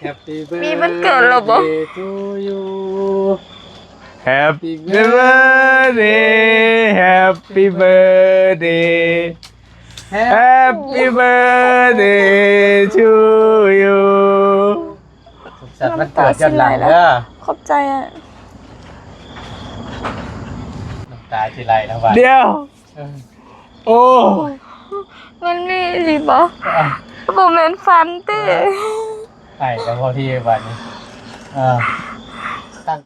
Happy ມີວັນເກີດແລ້ວບໍ່? Birthday to you. Happy birthday, happy birthday, happy birthday to you. ສຸກສັນວັນເກີດຍ້ອນຫຼັງເດີ. ຂອບໃຈອະ. ນ້ຳຕາຊິໄຫຼແລ້ວບາດ. ດຽວ. ເອີ. ໂອ້ ມັນມີອີ່ຫຼີບໍ່? ອ່ະ ບໍ່ແມ່ນຝັນຕິ? ໄປແລ້ວພໍດີບາດນີ້. ເອີ ຕັ້ງ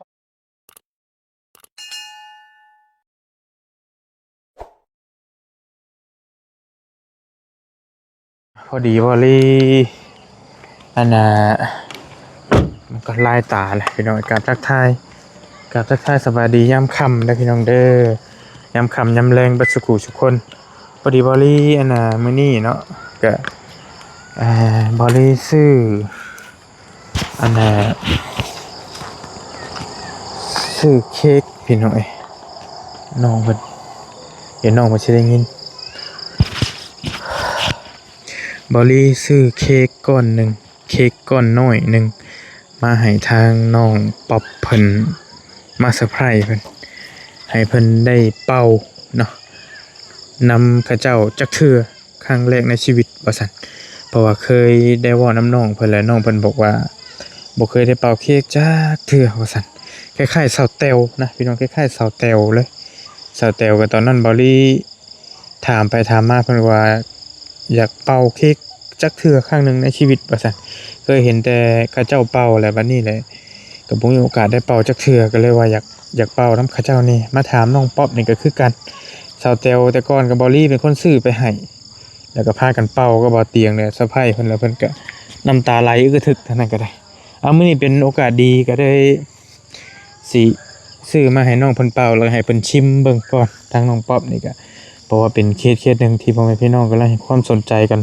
ພໍດີພໍດີ ອັນນ່າ ມັນກໍລາຍຕາແຫຼະພີ່ນ້ອງ. ກາບທັກທາຍ ກາບທັກທາຍສະບາຍດີຍາມຄ່ຳເດີພີ່ນ້ອງເດີ ຍາມຄ່ຳຍາມແລງເບິດສູ່ຜູ້ສູ່ຄົນ. ພໍດີບໍລີ ອັນນ່າ ມື້ນີ້ເນາະ ກະ ເອີ ບໍລີຊື້ ອັນນ່າ ຊື້ເຄ້ກພີ່ນ້ອງເອີຍ ນ້ອງເພິ່ນ ດຽວນ້ອງເພິ່ນຊິໄດ້ຍິນ. ບໍລີຊື້ເຄ້ກກ້ອນໜຶ່ງ ເຄ້ກກ້ອນນ້ອຍໜຶ່ງ ມາໃຫ້ທາງນ້ອງປັອບເພິ່ນ ມາເຊີໄພຣສ໌ເພິ່ນ ໃຫ້ເພິ່ນໄດ້ເປົ່າເນາະ ນຳເຂົາເຈົ້າຈັກເທື່ອ ຄັ້ງແລກໃນຊີວິດວ່າຊັ້ນ. ເພາະວ່າເຄີຍໄດ້ເວົ້ານຳນ້ອງເພິ່ນແລ້ວ ນ້ອງເພິ່ນບອກວ່າບໍ່ເຄີຍໄດ້ເປົ່າເຄ້ກຈັກເທື່ອວ່າຊັ້ນ. ຄ້າຍໆ ສາວແຕວນະພີ່ນ້ອງ ຄ້າຍໆ ສາວແຕວເລີຍ. ສາວແຕວກໍຕອນນັ້ນ ເບົາລີ ຖາມໄປຖາມມາ ເພິ່ນວ່າຢາກເປົ່າເຄ້ກຈັກເທື່ອຄັ້ງໜຶ່ງໃນຊີວິດວ່າຊັ້ນ. ເຄີຍເຫັນແຕ່ເຂົາເຈົ້າເປົ່າແຫຼະ ບັດນີ້ແຫຼະ ກໍບໍ່ມີໂອກາດໄດ້ເປົ່າຈັກເທື່ອ ກໍເລີຍວ່າຢາກ ຢາກເປົ່ານຳເຂົາເຈົ້ານີ້. ມາຖາມນ້ອງປັອບນີ້ກໍຄືກັນ ສາວແຕວແຕ່ກ່ອນກໍເບົາລີເປັນຄົນຊື້ໄປໃຫ້ ແລ້ວກໍພາກັນເປົ່າກັບເບົາຕຽງ ແລະ ເຊີໄພຣສ໌ເພິ່ນ ແລ້ວເພິ່ນກໍນ້ຳຕາໄຫຼອຶກະທຶກ ທາງນັ້ນກໍໄດ້. ເອົາ ມື້ນີ້ເປັນໂອກາດດີ ກໍເລີຍ ຊິຊື້ມາໃຫ້ນ້ອງເພິ່ນເປົ່າ ແລ້ວໃຫ້ເພິ່ນຊິມເບິ່ງກ່ອນ. ທາງນ້ອງປັອບນີ້ກະ ເພາະວ່າເປັນເຄສເຄສໜຶ່ງທີ່ພໍ່ແມ່ພີ່ນ້ອງກຳລັງໃຫ້ຄວາມສົນໃຈກັນ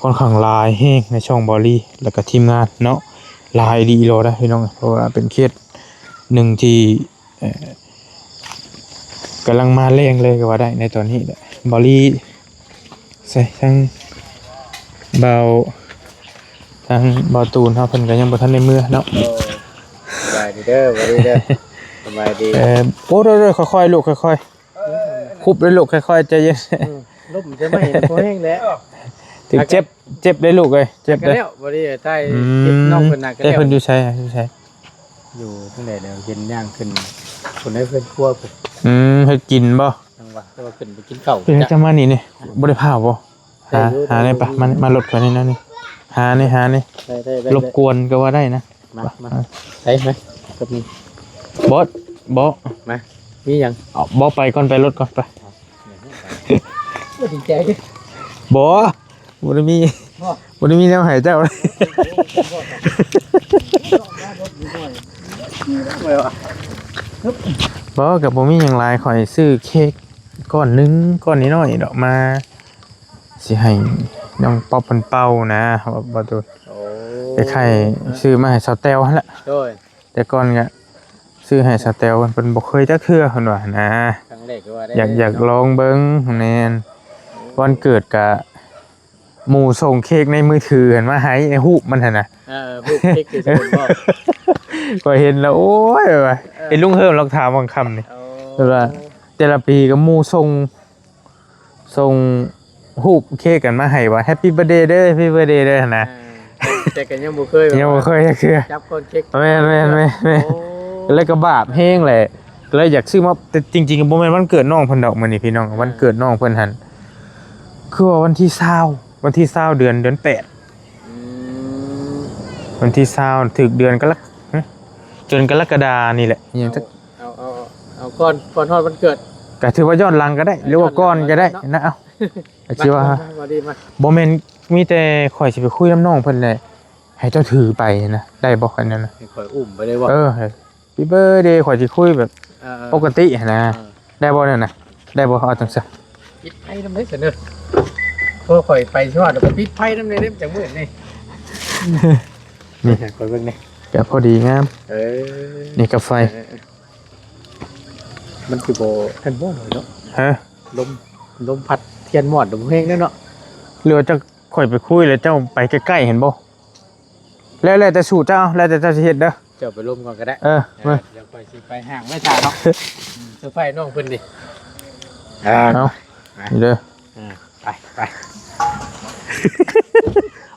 ຄ່ອນຂ້າງຫຼາຍແຮງໃນຊ່ອງເບົາລີ ແລ້ວກະທີມງານເນາະ ຫຼາຍອີ່ຫຼີອີ່ຫຼໍເດ້ພີ່ນ້ອງ. ເພາະວ່າເປັນເຄສໜຶ່ງທີ່ ເອີ ກຳລັງມາແຮງເລີຍກໍວ່າໄດ້ໃນຕອນນີ້ແຫຼະ. ເບົາລີ ໃສ່ທາງບ່າວ ທາງບ່າວຕູນເຮົາເພິ່ນກໍຍັງບໍ່ທັນໄດ້ເມືອເນາະ. ໂອ້ ສະບາຍດີເດີ ສະບາຍດີເດີ ສະບາຍດີ. ເອີ ໂອ້ ເດີໆ ຄ່ອຍໆ ລູກ ຄ່ອຍໆ ຄຸບເດີລູກ ຄ່ອຍໆ ໃຈເຢັນ. ອືມ ລົມຈະໄໝ້ບໍ່ແຮງແລ້ວ ຖືກເຈັບ ເຈັບເດ້ລູກເອີຍ ເຈັບເດ້. ແລ້ວບໍ່ໄດ້ຖ່າຍ ອືມ ຄລິບນ້ອງເພິ່ນນະ. ເອີ ເພິ່ນຢູ່ໃສ ຢູ່ໃສ? ຢູ່ທາງໃດແລ້ວ ເຫັນຍ່າງຂຶ້ນພຸ້ນໃນເຮືອນຄົວພຸ້ນ. ອືມ ເຮັດກິນບໍ່? ຈັ່ງຫວະ ແຕ່ວ່າຂຶ້ນໄປກິນເຂົ້າ. ເປັນຈັ່ງມານີ້ນີ້ ບໍ່ໄດ້ພາບໍ່? ຫາ ຫານີ້ປະ ມາ ມາລົດຂ້ອຍນີ້ນະນີ້ ຫານີ້ ຫານີ້ ໄດ້ ໄດ້ ໄດ້ ລົບກວນກໍວ່າໄດ້ນະ. ມາ ມາ ໄປ ມາກັບນີ້. ບໍ່ ບໍ່ ມາ ມີຫຍັງ? ເອົາ ບໍ່ ໄປກ່ອນ ໄປລົດກ່ອນ ໄປ. ບໍ່ດີໃຈ ບໍ່ ບໍ່ໄດ້ມີ ບໍ່ ບໍ່ໄດ້ມີແນວໃຫ້ເຈົ້າ. ບໍ່ ກໍບໍ່ມີຫຍັງຫຼາຍ ຂ້ອຍຊື້ເຄ້ກກ້ອນໜຶ່ງ ກ້ອນນ້ອຍໆດອກ ມາຊິໃຫ້ນ້ອງປັອບເພິ່ນເປົ່ານະ ບໍ່ ບໍ່ໂຕ. ໂອ້ ຄ້າຍໆ ຊື້ມາໃຫ້ສາວແຕວຫັ້ນແຫຼະ. ໂດຍ ແຕ່ກ່ອນກະຊື້ໃຫ້ສາວແຕວ ເພິ່ນບໍ່ເຄີຍຈັກເທື່ອ ເພິ່ນວ່ານະ. ຄັ້ງແລກກໍວ່າໄດ້ ຢາກ ຢາກລອງເບິ່ງ. ແມ່ນ ວັນເກີດກະໝູ່ສົ່ງເຄ້ກໃນມືຖືຫັ້ນມາໃຫ້ ໃນຮູບມັນຫັ້ນນະ. ເອີ ຮູບເຄ້ກຄືຊິເຫັນບໍ່? ຂ້ອຍເຫັນແລ້ວ ໂອ້ຍ ວ່າ ເອີ ເຫັນລຸງເຮີມລອກຖາມຫວ່າງຄ່ຳນີ້. ໂອ້ ເພິ່ນວ່າແຕ່ລະປີກໍໝູ່ສົ່ງ ສົ່ງຮູບເຄ້ກກັນມາໃຫ້ວ່າ Happy birthday ເດີ Happy birthday ເດີ ຫັ້ນນະ. ອ່າ ແຕ່ກໍຍັງບໍ່ເຄີຍ ຍັງບໍ່ເຄີຍຈັກເທື່ອ ຈັບກ້ອນເຄ້ກ. ແມ່ນໆໆໆ ໂອ້ ແລ້ວກໍບາບແຮງແຫຼະ ກໍເລີຍຢາກຊື້ມາ. ແຕ່ຈິງໆກໍບໍ່ແມ່ນວັນເກີດນ້ອງເພິ່ນດອກ ມື້ນີ້ພີ່ນ້ອງ ອ່າ ວັນເກີດນ້ອງເພິ່ນຫັ້ນ ຄືວ່າວັນທີຊາວ ວັນທີຊາວ ເດືອນ ເດືອນແປດ. ອືມ ວັນທີຊາວ ຖືກເດືອນກໍລະ ເດືອນກໍລະກະດານີ້ແຫຼະ ອີຫຍັງຈັກ ເອົາ ເອົາ ເອົາ ເອົາກ່ອນ ກ່ອນຮອດວັນເກີດ ກໍຖືວ່າຍ້ອນຫຼັງກໍໄດ້ ເອີ ຫຼືວ່າກ່ອນກໍໄດ້ນະ. ເອົາ ກໍຊິວ່າ ມາ ມາ ມາດີມາ ບໍ່ແມ່ນມີແຕ່ຂ້ອຍຊິໄປຄຸຍນຳນ້ອງເພິ່ນແຫຼະ ໃຫ້ເຈົ້າຖືໄປນະ ໄດ້ບໍ່? ອັນນັ້ນນະ ໃຫ້ຂ້ອຍອຸ້ມໄປໄດ້ບໍ່? ເອີ Happy birthday ຂ້ອຍຊິຄຸຍແບບ ເອີ ປົກກະຕິຫັ້ນນະ. ເອີ ໄດ້ບໍ່ນັ້ນນະ? ໄດ້ບໍ່? ເອົາຈັ່ງຊັ້ນ ປິດໄຟນຳເດີຊັ້ນເດີ ເພາະຂ້ອຍໄປຊິຮອດ ແລ້ວກໍປິດໄຟນຳເດີ ມັນຈັ່ງມືດນີ້. ນີ້ ໃຫ້ຂ້ອຍເບິ່ງແດ່ ກໍພໍດີງາມ. ເອີ ນີ້ກັບໄຟ ເອີ ເອີ ມັນຊິບໍ່ ແຜ່ນບໍ່ເນາະ? ຮະ? ລົມ ລົມພັດທຽນມອດ ລົມແຮງເດ້ເນາະ. ຫຼືວ່າເຈົ້າ ຂ້ອຍໄປຄຸຍແລ້ວເຈົ້າໄປໃກ້ໆ ເຫັນບໍ່? ແລ້ວ ແລ້ວແຕ່ສູດເຈົ້າ ແລ້ວແຕ່ເຈົ້າຊິເຮັດເດີ. ເຈົ້າໄປລົມກ່ອນກໍໄດ້. ເອີ ເອີ ມາ ດຽວຂ້ອຍຊິໄປຫ້າງໄວ້ຖ້າເນາະ. ອືມ ເຊີໄພນ້ອງເພິ່ນເດ. ເອົາ ມາ ນີ້ເດີ. ອ່າ ໄປ ໄປ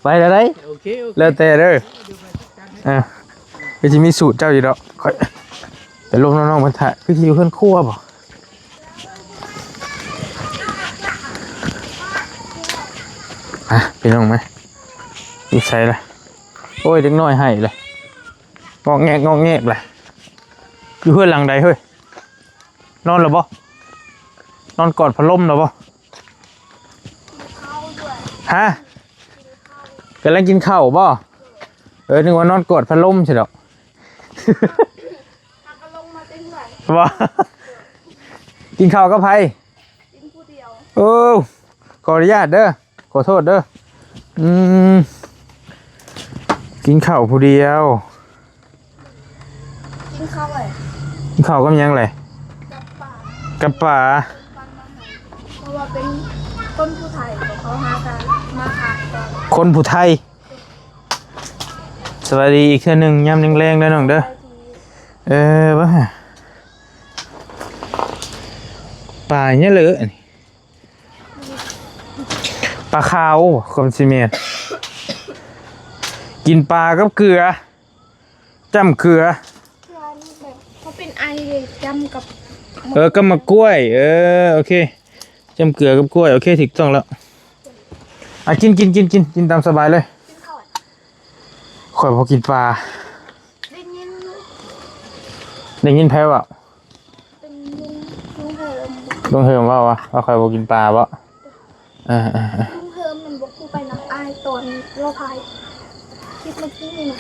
ໄປແລ້ວໄດ໋. ໂອເຄ ໂອເຄ ແລ້ວແຕ່ເດີ. ອ່າ ຄືຊິມີສູດເຈົ້າຢູ່ດອກ. ຂ້ອຍໄປລົມນ້ອງໆເພິ່ນຖ້າ. ຄືຊິຢູ່ເຮືອນຄົວບໍ່? ອ່ະ ພີ່ນ້ອງມາ ຢູ່ໃສລະ? ໂອ້ຍ ເດັກນ້ອຍໄຫ້ລະ ງອກແງກ ງອກແງກລະ. ຢູ່ເຮືອນຫຼັງໃດເຮີ້ຍ? ນອນແລ້ວບໍ່? ນອນກອດພັດລົມແລ້ວບໍ່? ຮະ? ກຳລັງກິນເຂົ້າບໍ່? ເອີ ນຶກວ່ານອນກອດພັດລົມຊິດອກ. ບໍ່ ກິນເຂົ້າກັບໃຜ? ກິນຜູ້ດຽວ. ໂອ້ ຂໍອະນຸຍາດເດີ ຂໍໂທດເດີ. ອືມ ກິນເຂົ້າຜູ້ດຽວ. ກິນເຂົ້າເລີຍ. ກິນເຂົ້າກັບຫຍັງເລີຍ? ກັບປາ ກັບປາ. ເພາະວ່າເປັນຄົນຜູ້ໄທ ເຂົາຫາກັນມາຫາກັນ. ຄົນຜູ້ໄທ. ສະບາຍດີອີກເທື່ອໜຶ່ງ ຍາມແລງໆເດີນ້ອງເດີ. ເອີ ວ່າ ປາຫຍັງເລີ ອັນນີ້ ປາຂາວ ຄວາມຊິແມ່ນ ກິນປາກັບເກືອ ຈ້ຳເກືອ. ເກືອນີ້ແບບເຂົາເປັນໄອເດ ຈ້ຳກັບ ເອີ ກັບໝາກກ້ວຍ. ເອີ ໂອເຄ ຈ້ຳເກືອກັບກ້ວຍ. ໂອເຄ ຖືກຕ້ອງແລ້ວ. ອ່ະ ກິນ ກິນ ກິນ ກິນ ກິນຕາມສະບາຍເລີຍ. ກິນເຂົ້າ. ຂ້ອຍບໍ່ກິນປາ. ໄດ້ຍິນ ໄດ້ຍິນໃຜເວົ້າ? ເປັນລຸງ ລຸງເຮີມ. ລຸງເຮີມເວົ້າວ່າ ວ່າຂ້ອຍບໍ່ກິນປາບໍ? ເອີ ເອີ ເອີ ລຸງເຮີມແມ່ນບໍ່? ຜູ້ໄປນຳອ້າຍຕອນລາວຖ່າຍຄລິບເມື່ອກີ້ນີ້ນະ.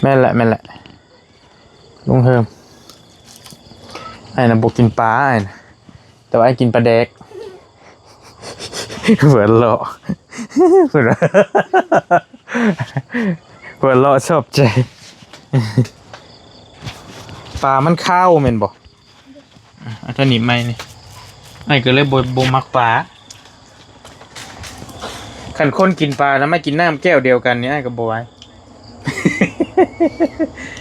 ແມ່ນແຫຼະ ແມ່ນແຫຼະ ລຸງເຮີມ. ອ້າຍນະບໍ່ກິນປາ ອ້າຍນະ ແຕ່ວ່າອ້າຍກິນປາແດກ. ຫົວเราะ หัวเราะ หัวเราะชอบใจ. ປາມັນຄາວແມ່ນບໍ່? ອ່ະ ເອົາຕົວໜີບໃໝ່ນີ້. ອ້າຍກໍເລີຍບໍ່ ບໍ່ມັກປາ. ຄັນຄົນກິນປານຳ ມາກິນນ້ຳແກ້ວດຽວກັນນີ້ ອ້າຍກໍບໍ່ໄຫວ.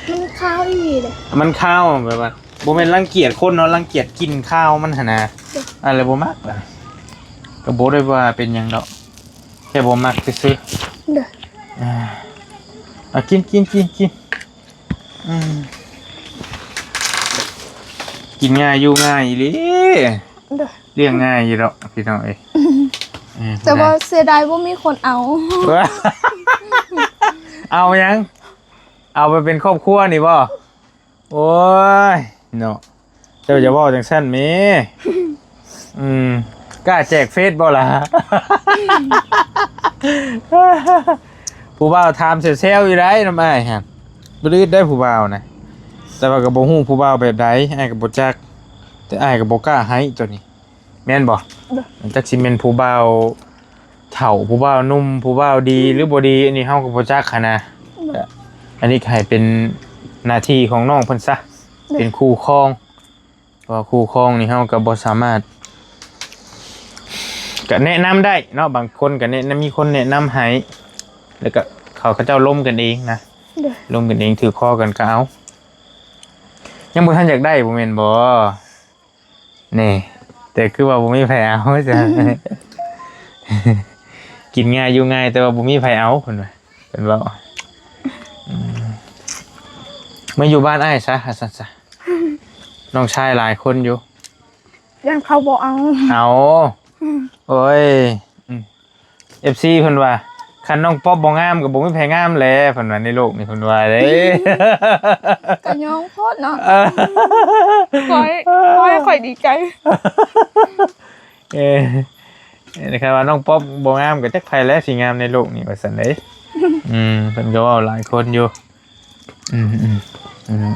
ມັນຄາວອີ່ຫຼີເດ້. ມັນຄາວ ແບບວ່າ ບໍ່ແມ່ນລັງກຽດຄົນເນາະ, ລັງກຽດກິ່ນຄາວມັນຫັ້ນນະ. ໂດຍ. ອັນລະບໍ່ມັກ ກໍບໍ່ໄດ້ວ່າເປັນຫຍັງດອກ, ແຄ່ບໍ່ມັກຊື່ໆ. ໂດຍ. ອ່າ ເອົາ ກິນ ກິນ ກິນ ກິນ. ອືມ ກິນງ່າຍຢູ່ງ່າຍອີ່ຫຼີ. ໂດຍ. ລ້ຽງງ່າຍຢູ່ດອກພີ່ນ້ອງເອີຍ. ເອີ ແຕ່ວ່າເສຍດາຍບໍ່ມີຄົນເອົາ. ເອົາຫຍັງ? ເອົາໄປເປັນຄອບຄົວນີ້ບໍ່? ໂອ້ຍເນາະ ເຈົ້າຢ່າເວົ້າຈັ່ງຊັ້ນແມ. ອືມ ກ້າແຈກເຟສບໍ່ລະ? ຜູ້ບ່າວຖາມແຊວໆຢູ່ໃດ໋ ນຳອ້າຍຫັ້ນ. ບໍ່ໄດ້ອຶດໄດ໋ຜູ້ບ່າວນະ, ແຕ່ວ່າກໍບໍ່ຮູ້ຜູ້ບ່າວແບບໃດ ອ້າຍກໍບໍ່ຈັກ, ແຕ່ອ້າຍກໍບໍ່ກ້າໃຫ້ໂຕນີ້. ແມ່ນບໍ່? ໂດຍ. ຈັກຊິແມ່ນຜູ້ບ່າວເຖົ້າ ຜູ້ບ່າວໜຸ່ມ ຜູ້ບ່າວດີ ອືມ ຫຼືບໍ່ດີ ອັນນີ້ເຮົາກໍບໍ່ຈັກຫັ້ນນະ. ໂດຍ. ອັນນີ້ກໍໃຫ້ເປັນໜ້າທີ່ຂອງນ້ອງເພິ່ນຊະ. ໂດຍ. ເປັນຄູ່ຄອງ ເພາະວ່າຄູ່ຄອງນີ້ເຮົາກໍບໍ່ສາມາດ ກໍແນະນຳໄດ້ເນາະ, ບາງຄົນກໍແນະນຳ ມີຄົນແນະນຳໃຫ້ ແລ້ວກໍເຂົາ ເຂົາເຈົ້າລົມກັນເອງນະ. ໂດຍ. ລົມກັນເອງ ຖືກຄໍກັນກໍເອົາ. ຍັງບໍ່ທັນຢາກໄດ້ບໍ່ແມ່ນບໍ່? ນີ້ ແຕ່ຄືວ່າບໍ່ມີໃຜເອົາ ຈ້ະ. ກິນງ່າຍຢູ່ງ່າຍ ແຕ່ວ່າບໍ່ມີໃຜເອົາ ເພິ່ນວ່າ ເພິ່ນເວົ້າ. ອືມ ມາຢູ່ບ້ານອ້າຍຊະ ວ່າຊັ້ນຊະ. ນ້ອງຊາຍຫຼາຍຄົນຢູ່ ຢ້ານເຂົາບໍ່ເອົາ. ເອົາ. ອືມ ໂອ້ຍ ອືມ ເອັຟຊີ ເພິ່ນວ່າ ຄັນນ້ອງປັອບບໍ່ງາມກໍບໍ່ມີໃຜງາມແຫຼະ ເພິ່ນວ່າ ໃນໂລກນີ້ ເພິ່ນວ່າເດ້. ກໍຍ້ອງໂພດເນາະ. ເອີ ຂໍໃຫ້ ຂໍໃຫ້ຂ້ອຍດີໃຈ. ເອີ ຄັນວ່ານ້ອງປັອບບໍ່ງາມກໍຈັກໃຜແຫຼະຊິງາມໃນໂລກນີ້ ວ່າຊັ້ນເດ້. ອືມ ເພິ່ນກໍເວົ້າຫຼາຍຄົນຢູ່. ອືມ ອືມ ອືມ ອືມ.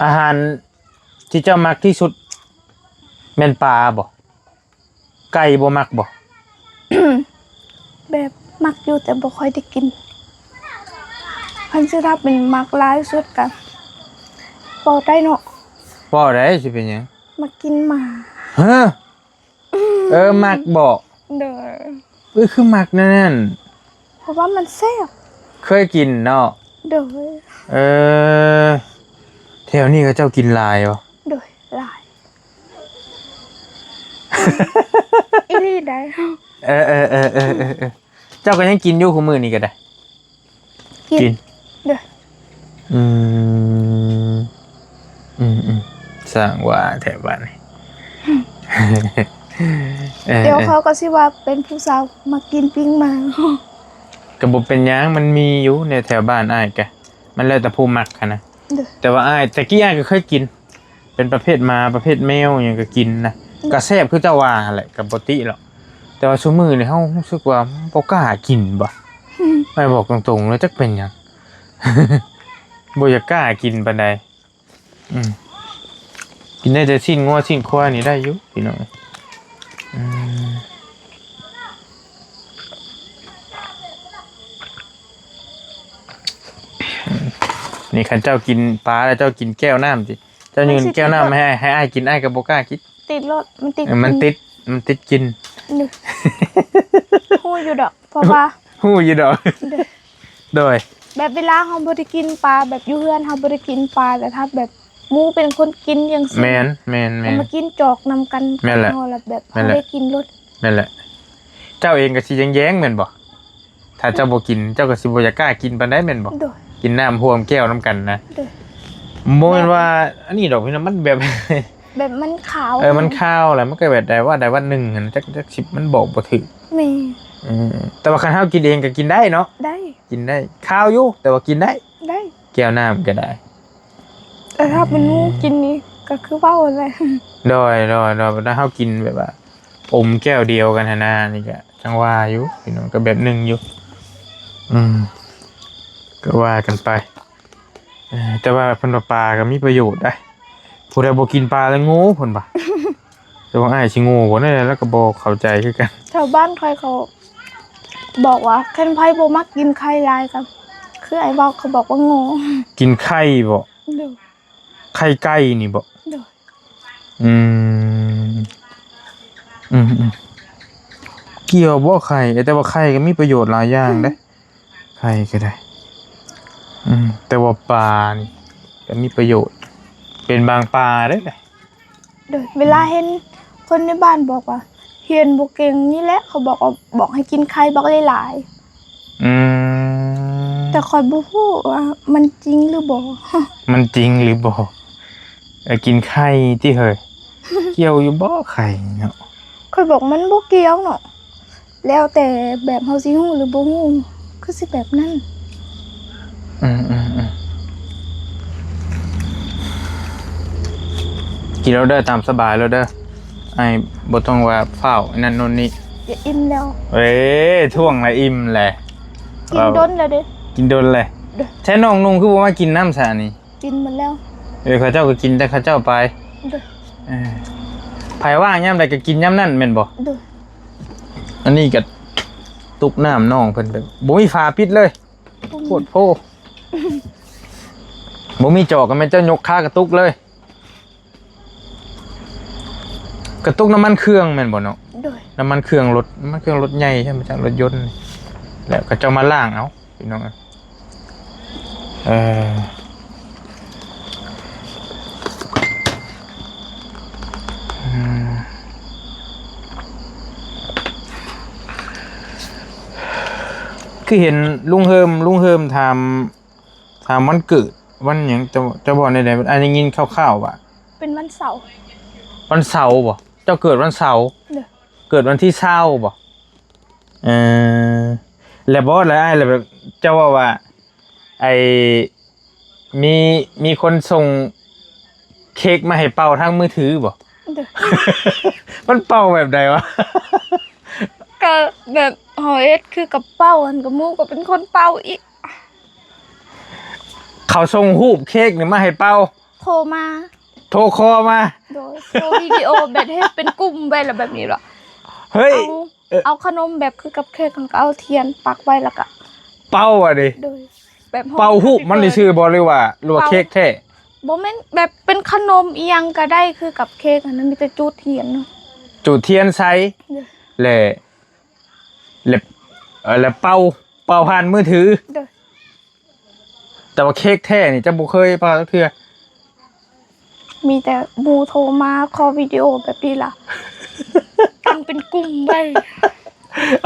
ອາຫານທີ່ເຈົ້າມັກທີ່ສຸດແມ່ນປາບໍ່? ໄກ່ບໍ່ມັກບໍ່? ແບບມັກຢູ່ ແຕ່ບໍ່ຄ່ອຍໄດ້ກິນ. ຄັນຊິຖ້າເປັນມັກຫຼາຍສຸດກະ ເວົ້າໄດ້ເນາະ. ເວົ້າໄດ້ ຊິເປັນຫຍັງ? ມັກກິນໝາ. ຮະ? ເອີ ມັກບໍ່? ໂດຍ. ເອີ ຄືມັກແນວນັ້ນ? ເພາະວ່າມັນແຊບ. ເຄີຍກິນເນາະ? ໂດຍ. ເອີ ແຖວນີ້ເຂົາເຈົ້າກິນຫຼາຍບໍ່? ໂດຍ ຫຼາຍ. ອີ່ຫຼີໃດ໋. ເອີໆໆໆໆ ເຈົ້າກໍຍັງກິນຢູ່ ຄຸມື້ນີ້ກໍໄດ້? ກິນ. ກິນ. ໂດຍ. ອືມ ອືມໆ ຊ່າງວ່າແທ້ບາດນີ້. ເອີ ດຽວເຂົາກໍຊິວ່າເປັນຜູ້ສາວມັກກິນປີ້ງໝາ. ກໍບໍ່ເປັນຫຍັງ ມັນມີຢູ່ໃນແຖວບ້ານອ້າຍກະ ມັນແລ້ວແຕ່ຜູ້ມັກຫັ້ນນະ. ໂດຍ. ແຕ່ວ່າອ້າຍ ແຕ່ກີ້ອ້າຍກໍເຄີຍກິນ ເປັນປະເພດໝາ ປະເພດແມວຫຍັງກໍກິນນະ. ໂດຍ. ກໍແຊບຄືເຈົ້າວ່າຫັ້ນແຫຼະ ກໍບໍ່ຕິຫຼອກ. ແຕ່ວ່າຊຸມື້ນີ້ເຮົາຮູ້ສຶກວ່າບໍ່ກ້າກິນບໍ່. ອ້າຍບອກຕົງໆເລີຍ ຈັກເປັນຫຍັງ ບໍ່ຢາກກ້າກິນປານໃດ. ອືມ ກິນໄດ້ແຕ່ຊີ້ນງົວຊີ້ນຄວາຍນີ້ໄດ້ຢູ່ພີ່ນ້ອງ. ອືມ ນີ້ຄັນເຈົ້າກິນປາແລ້ວເຈົ້າກິນແກ້ວນ້ຳຕິ ເຈົ້າຍື່ນແກ້ວນ້ຳໃຫ້ ໃຫ້ອ້າຍກິນ ອ້າຍກໍບໍ່ກ້າກິນ. ຕິດລົດ ມັນຕິດ ເອີ ມັນຕິດ ມັນຕິດກິນ. ຮູ້ຢູ່ດອກ ເພາະວ່າ ຮູ້ຢູ່ດອກ. ໂດຍ. ໂດຍ. ແບບເວລາເຮົາບໍ່ໄດ້ກິນປາ ແບບຢູ່ເຮືອນເຮົາບໍ່ໄດ້ກິນປາ ແຕ່ຖ້າແບບໝູ່ເປັນຄົນກິນຈັ່ງຊີ້ ແມ່ນໆໆ ແລ້ວມາກິນຈອກນຳກັນ. ແມ່ນແຫຼະ. ເຮົາລະແບບ ແມ່ນແຫຼະ ເຮົາໄດ້ກິນໂລດ. ແມ່ນແຫຼະ. ເຈົ້າເອງກໍຊິແຍງໆ ແມ່ນບໍ່? ຖ້າເຈົ້າບໍ່ກິນ ເຈົ້າກໍຊິບໍ່ຢາກກ້າກິນປານໃດແມ່ນບໍ່? ໂດຍ. ກິນນ້ຳຮ່ວມແກ້ວນຳກັນນະ. ໂດຍ. ບໍ່ແມ່ນວ່າອັນນີ້ດອກພີ່ນ້ອງ ມັນແບບ ແບບມັນຄາວ. ເອີ ມັນຄາວແຫຼະ ມັນກໍແບບໃດວ່າໃດວ່າໜຶ່ງຫັ້ນ ຈັກ ຈັກຊິ ມັນບອກບໍ່ຖືກ. ແມ່ນ. ເອີ ແຕ່ວ່າຄັນເຮົາກິນເອງກໍກິນໄດ້ເນາະ. ໄດ້. ກິນໄດ້ ຄາວຢູ່ ແຕ່ວ່າກິນໄດ້. ໄດ້. ແກ້ວນ້ຳກໍໄດ້. ແຕ່ຖ້າເປັນໝູ່ກິນນີ້ກໍຄືເວົ້າຫັ້ນແຫຼະ. ໂດຍ ໂດຍ ໂດຍ. ແຕ່ເຮົາກິນແບບວ່າອົມແກ້ວດຽວກັນຫັ້ນນະ ນີ້ກໍຈັ່ງວ່າຢູ່ພີ່ນ້ອງ ກໍແບບໜຶ່ງຢູ່. ອືມ ກໍວ່າກັນໄປ. ເອີ ແຕ່ວ່າເພິ່ນວ່າປາກໍມີປະໂຫຍດໄດ໋. ຜູ້ໃດບໍ່ກິນປາແລ້ວໂງ່ ເພິ່ນວ່າ. ແຕ່ວ່າອ້າຍຊິໂງ່ບໍ່ແນ່ ແລ້ວກໍບໍ່ເຂົ້າໃຈຄືກັນ. ແຖວບ້ານຂ້ອຍເຂົາບອກວ່າ ຄັນໃຜບໍ່ມັກກິນໄຂ່ຫຼາຍກໍ ຄືອ້າຍເວົ້າ ເຂົາບອກວ່າໂງ່. ກິນໄຂ່ບໍ? ໂດຍ. ໄຂ່ໄກ່ນີ້ບໍ? ໂດຍ. ອືມ ອືມໆ ກ່ຽວບໍ່ໄຂ່? ເອີ ແຕ່ວ່າໄຂ່ກໍມີປະໂຫຍດຫຼາຍຢ່າງເດ້. ອືມ ໄຂ່ກໍໄດ້. ອືມ ແຕ່ວ່າປານີ້ກໍມີປະໂຫຍດ ເປັນບາງປາເດ້. ໂດຍ. ເວລາເຫັນຄົນໃນບ້ານບອກວ່າຮຽນບໍ່ເກັ່ງນີ້ແຫຼະ ເຂົາບອກວ່າ ບອກໃຫ້ກິນໄຂ່ບັກຫຼາຍໆ. ອືມ ແຕ່ຂ້ອຍບໍ່ຮູ້ວ່າມັນຈິງຫຼືບໍ່. ມັນຈິງຫຼືບໍ່? ເອີ ກິນໄຂ່ຕິເຮີ້ຍ. ກ່ຽວຢູ່ບໍ່ໄຂ່ເນາະ? ຂ້ອຍບອກມັນບໍ່ກ່ຽວເນາະ ແລ້ວແຕ່ແບບເຮົາຊິຮູ້ຫຼືບໍ່ຮູ້ ຄືຊິແບບນັ້ນ. ອືມໆໆ ກິນແລ້ວເດີ ຕາມສະບາຍແລ້ວເດີ ອ້າຍບໍ່ຕ້ອງວ່າຟ້າວອັນນັ້ນໂນ່ນນີ້. ຈະອີ່ມແລ້ວ. ເອີ ທ້ວງລະອີ່ມແຫຼະ. ກິນດົນແລ້ວເດ້. ກິນດົນແຫຼະ. ໂດຍ. ແທ້ນ້ອງນຸ່ງຄືບໍ່ມາກິນນຳຊະນີ້? ກິນໝົດແລ້ວ. ເອີ ເຂົາເຈົ້າກໍກິນແຕ່ເຂົາເຈົ້າໄປ. ໂດຍ. ເອີ ໃຜວ່າງຍາມໃດກໍກິນຍາມນັ້ນແມ່ນບໍ່? ໂດຍ. ອັນນີ້ກໍຕຸກນ້ຳນ້ອງເພິ່ນ ບໍ່ມີຝາປິດເລີຍ. ໂພດໂພ ບໍ່ມີຈອກກໍແມ່ນເຈົ້າຍົກຄາກະຕຸກເລີຍ. ກະຕຸກນ້ຳມັນເຄື່ອງແມ່ນບໍ່ເນາະ? ໂດຍ. ນ້ຳມັນເຄື່ອງລົດ ນ້ຳມັນເຄື່ອງລົດໃຫຍ່ໃຊ່ໄໝ? ຈາກລົດຍົນ ແລ້ວເຂົາເຈົ້າມາລ້າງເອົາ ພີ່ນ້ອງເອີຍ. ເອີ ອືມ ຄືເຫັນລຸງເຮີມ ລຸງເຮີມຖາມ ຖາມວັນເກີດວັນຫຍັງ ເຈົ້າ ເຈົ້າບອກແນວໃດ? ອ້າຍໄດ້ຍິນຄ່າວໆວ່າເປັນວັນເສົາ. ວັນເສົາບໍ? ເຈົ້າເກີດວັນເສົາ? ໂດຍ. ເກີດວັນທີຊາວບໍ? ເອີ ແລ້ວບໍ ແລ້ວອ້າຍ ແລ້ວແບບເຈົ້າເວົ້າວ່າ ໄອ້ ມີ ມີຄົນສົ່ງເຄັກມາໃຫ້ເປົ່າທາງມືຖືບໍ? ໂດຍ. ມັນເປົ່າແບບໃດວະ? ກະແບບເຮົາເຮັດຄືກັບເປົ່າຫັ້ນ ກະໝູ່ກໍເປັນຄົນເປົ່າອີກ. ເຂົາສົ່ງຮູບເຄັກນີ້ມາໃຫ້ເປົ່າ? ໂທມາ. ໂທຄໍມາ? ໂດຍ. ໂທວິດີໂອ ແບບເຮັດເປັນກຸ່ມໄວ້ລະແບບນີ້ລະ. ເຮີ້ຍ ເອົາ ເອີ ເອົາຂະໜົມແບບຄືກັບເຄັກ ແລ້ວກໍເອົາທຽນປັກໄວ້ ແລ້ວກໍເປົ່າ ອະເດ. ໂດຍ. ແບບເປົ່າຮູບມັນຊື່ໆບໍ ຫຼືວ່າ ຫຼືວ່າເຄັກແທ້? ບໍ່ແມ່ນ ແບບເປັນຂະໜົມອີ່ຫຍັງກໍໄດ້ ຄືກັບເຄັກຫັ້ນນະ ມີແຕ່ຈູດທຽນເນາະ. ຈູດທຽນໃສ່ ໂດຍ ແລ້ວ ແລ້ວ ເອີ ແລ້ວເປົ່າ ເປົ່າຜ່ານມືຖື. ໂດຍ. ແຕ່ວ່າເຄ້ກແທ້ນີ້ເຈົ້າບໍ່ເຄີຍເປົ່າຈັກເທື່ອ? ມີແຕ່ໝູ່ໂທມາຂໍວິດີໂອແບບນີ້ລະ ຕັ້ງເປັນກຸ່ມໄວ້.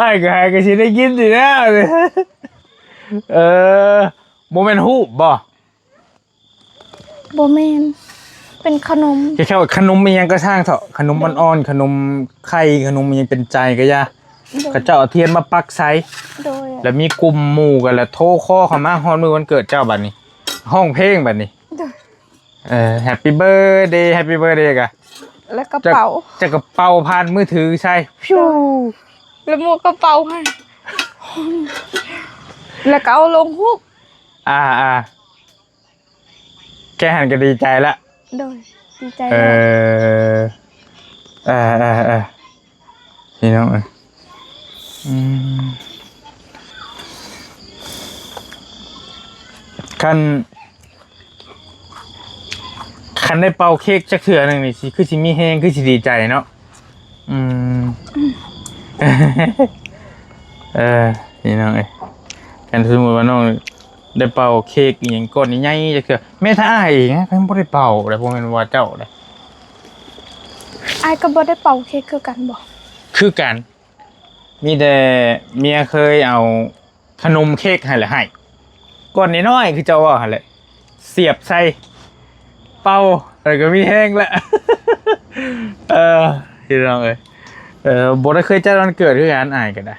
ອ້າຍກໍໃຫ້ກໍຊິໄດ້ກິນຢູ່ແລ້ວ. ເອີ ບໍ່ແມ່ນຮູບບໍ່? ບໍ່ແມ່ນ ເປັນຂະໜົມ. ແຄ່ວ່າຂະໜົມອີ່ຫຍັງກໍຊ່າງເຖາະ ຂະໜົມ ໂດຍ ອ່ອນໆ ຂະໜົມໄຂ່ ຂະໜົມອີ່ຫຍັງເປັນໃຈກໍຢ່າ. ໂດຍ. ເຂົາເຈົ້າເອົາທຽນມາປັກໃສ່. ໂດຍ. ແລ້ວມີກຸ່ມໝູ່ກັນ ແລ້ວໂທຄໍເຂົ້າມາຮອດມື້ວັນເກີດເຈົ້າບັດນີ້ ຮ້ອງເພງບັດນີ້. ໂດຍ. ເອີ Happy birthday Happy birthday ກະ ແລ້ວກໍເປົ່າ ເຈົ້າກໍເປົ່າຜ່ານມືຖືໃສ່ ໂດຍ ແລ້ວໝູ່ກໍເປົ່າໃຫ້ ແລ້ວກໍເອົາລົງຮູບ. ອ່າໆ ແຄ່ຫັ້ນກໍດີໃຈລະ. ໂດຍ ດີໃຈ. ເອີ ເອີໆໆ ພີ່ນ້ອງເອີຍ ອືມ ຄັນ ຄັນໄດ້ເປົ່າເຄ້ກຈັກເທື່ອໜຶ່ງນີ້ ຊິ ຄືຊິມີແຮງ ຄືຊິດີໃຈເນາະ. ອືມ ເອີ ພີ່ນ້ອງເອີຍ ຄັນສົມມຸດວ່ານ້ອງໄດ້ເປົ່າເຄ້ກອີ່ຫຍັງກ້ອນໃຫຍ່ໆຈັກເທື່ອ ແມ້ແຕ່ອ້າຍເອງກໍຍັງບໍ່ໄດ້ເປົ່າເດ້ ບໍ່ແມ່ນວ່າເຈົ້າເດ້. ອ້າຍກໍບໍ່ໄດ້ເປົ່າເຄ້ກຄືກັນບໍ່? ຄືກັນ ມີແຕ່ເມຍເຄີຍເອົາ ຂະໜົມເຄ້ກໃຫ້ລະໃຫ້ ກ້ອນນ້ອຍໆ ຄືເຈົ້າເວົ້າຫັ້ນແຫຼະ ສຽບໃສ່ ເປົ່າ ແລ້ວກໍມີແຮງລະ. ເອີ ພີ່ນ້ອງເອີຍ ເອີ ບໍ່ໄດ້ເຄີຍຈັດວັນເກີດຄືກັນ ອ້າຍກໍໄດ້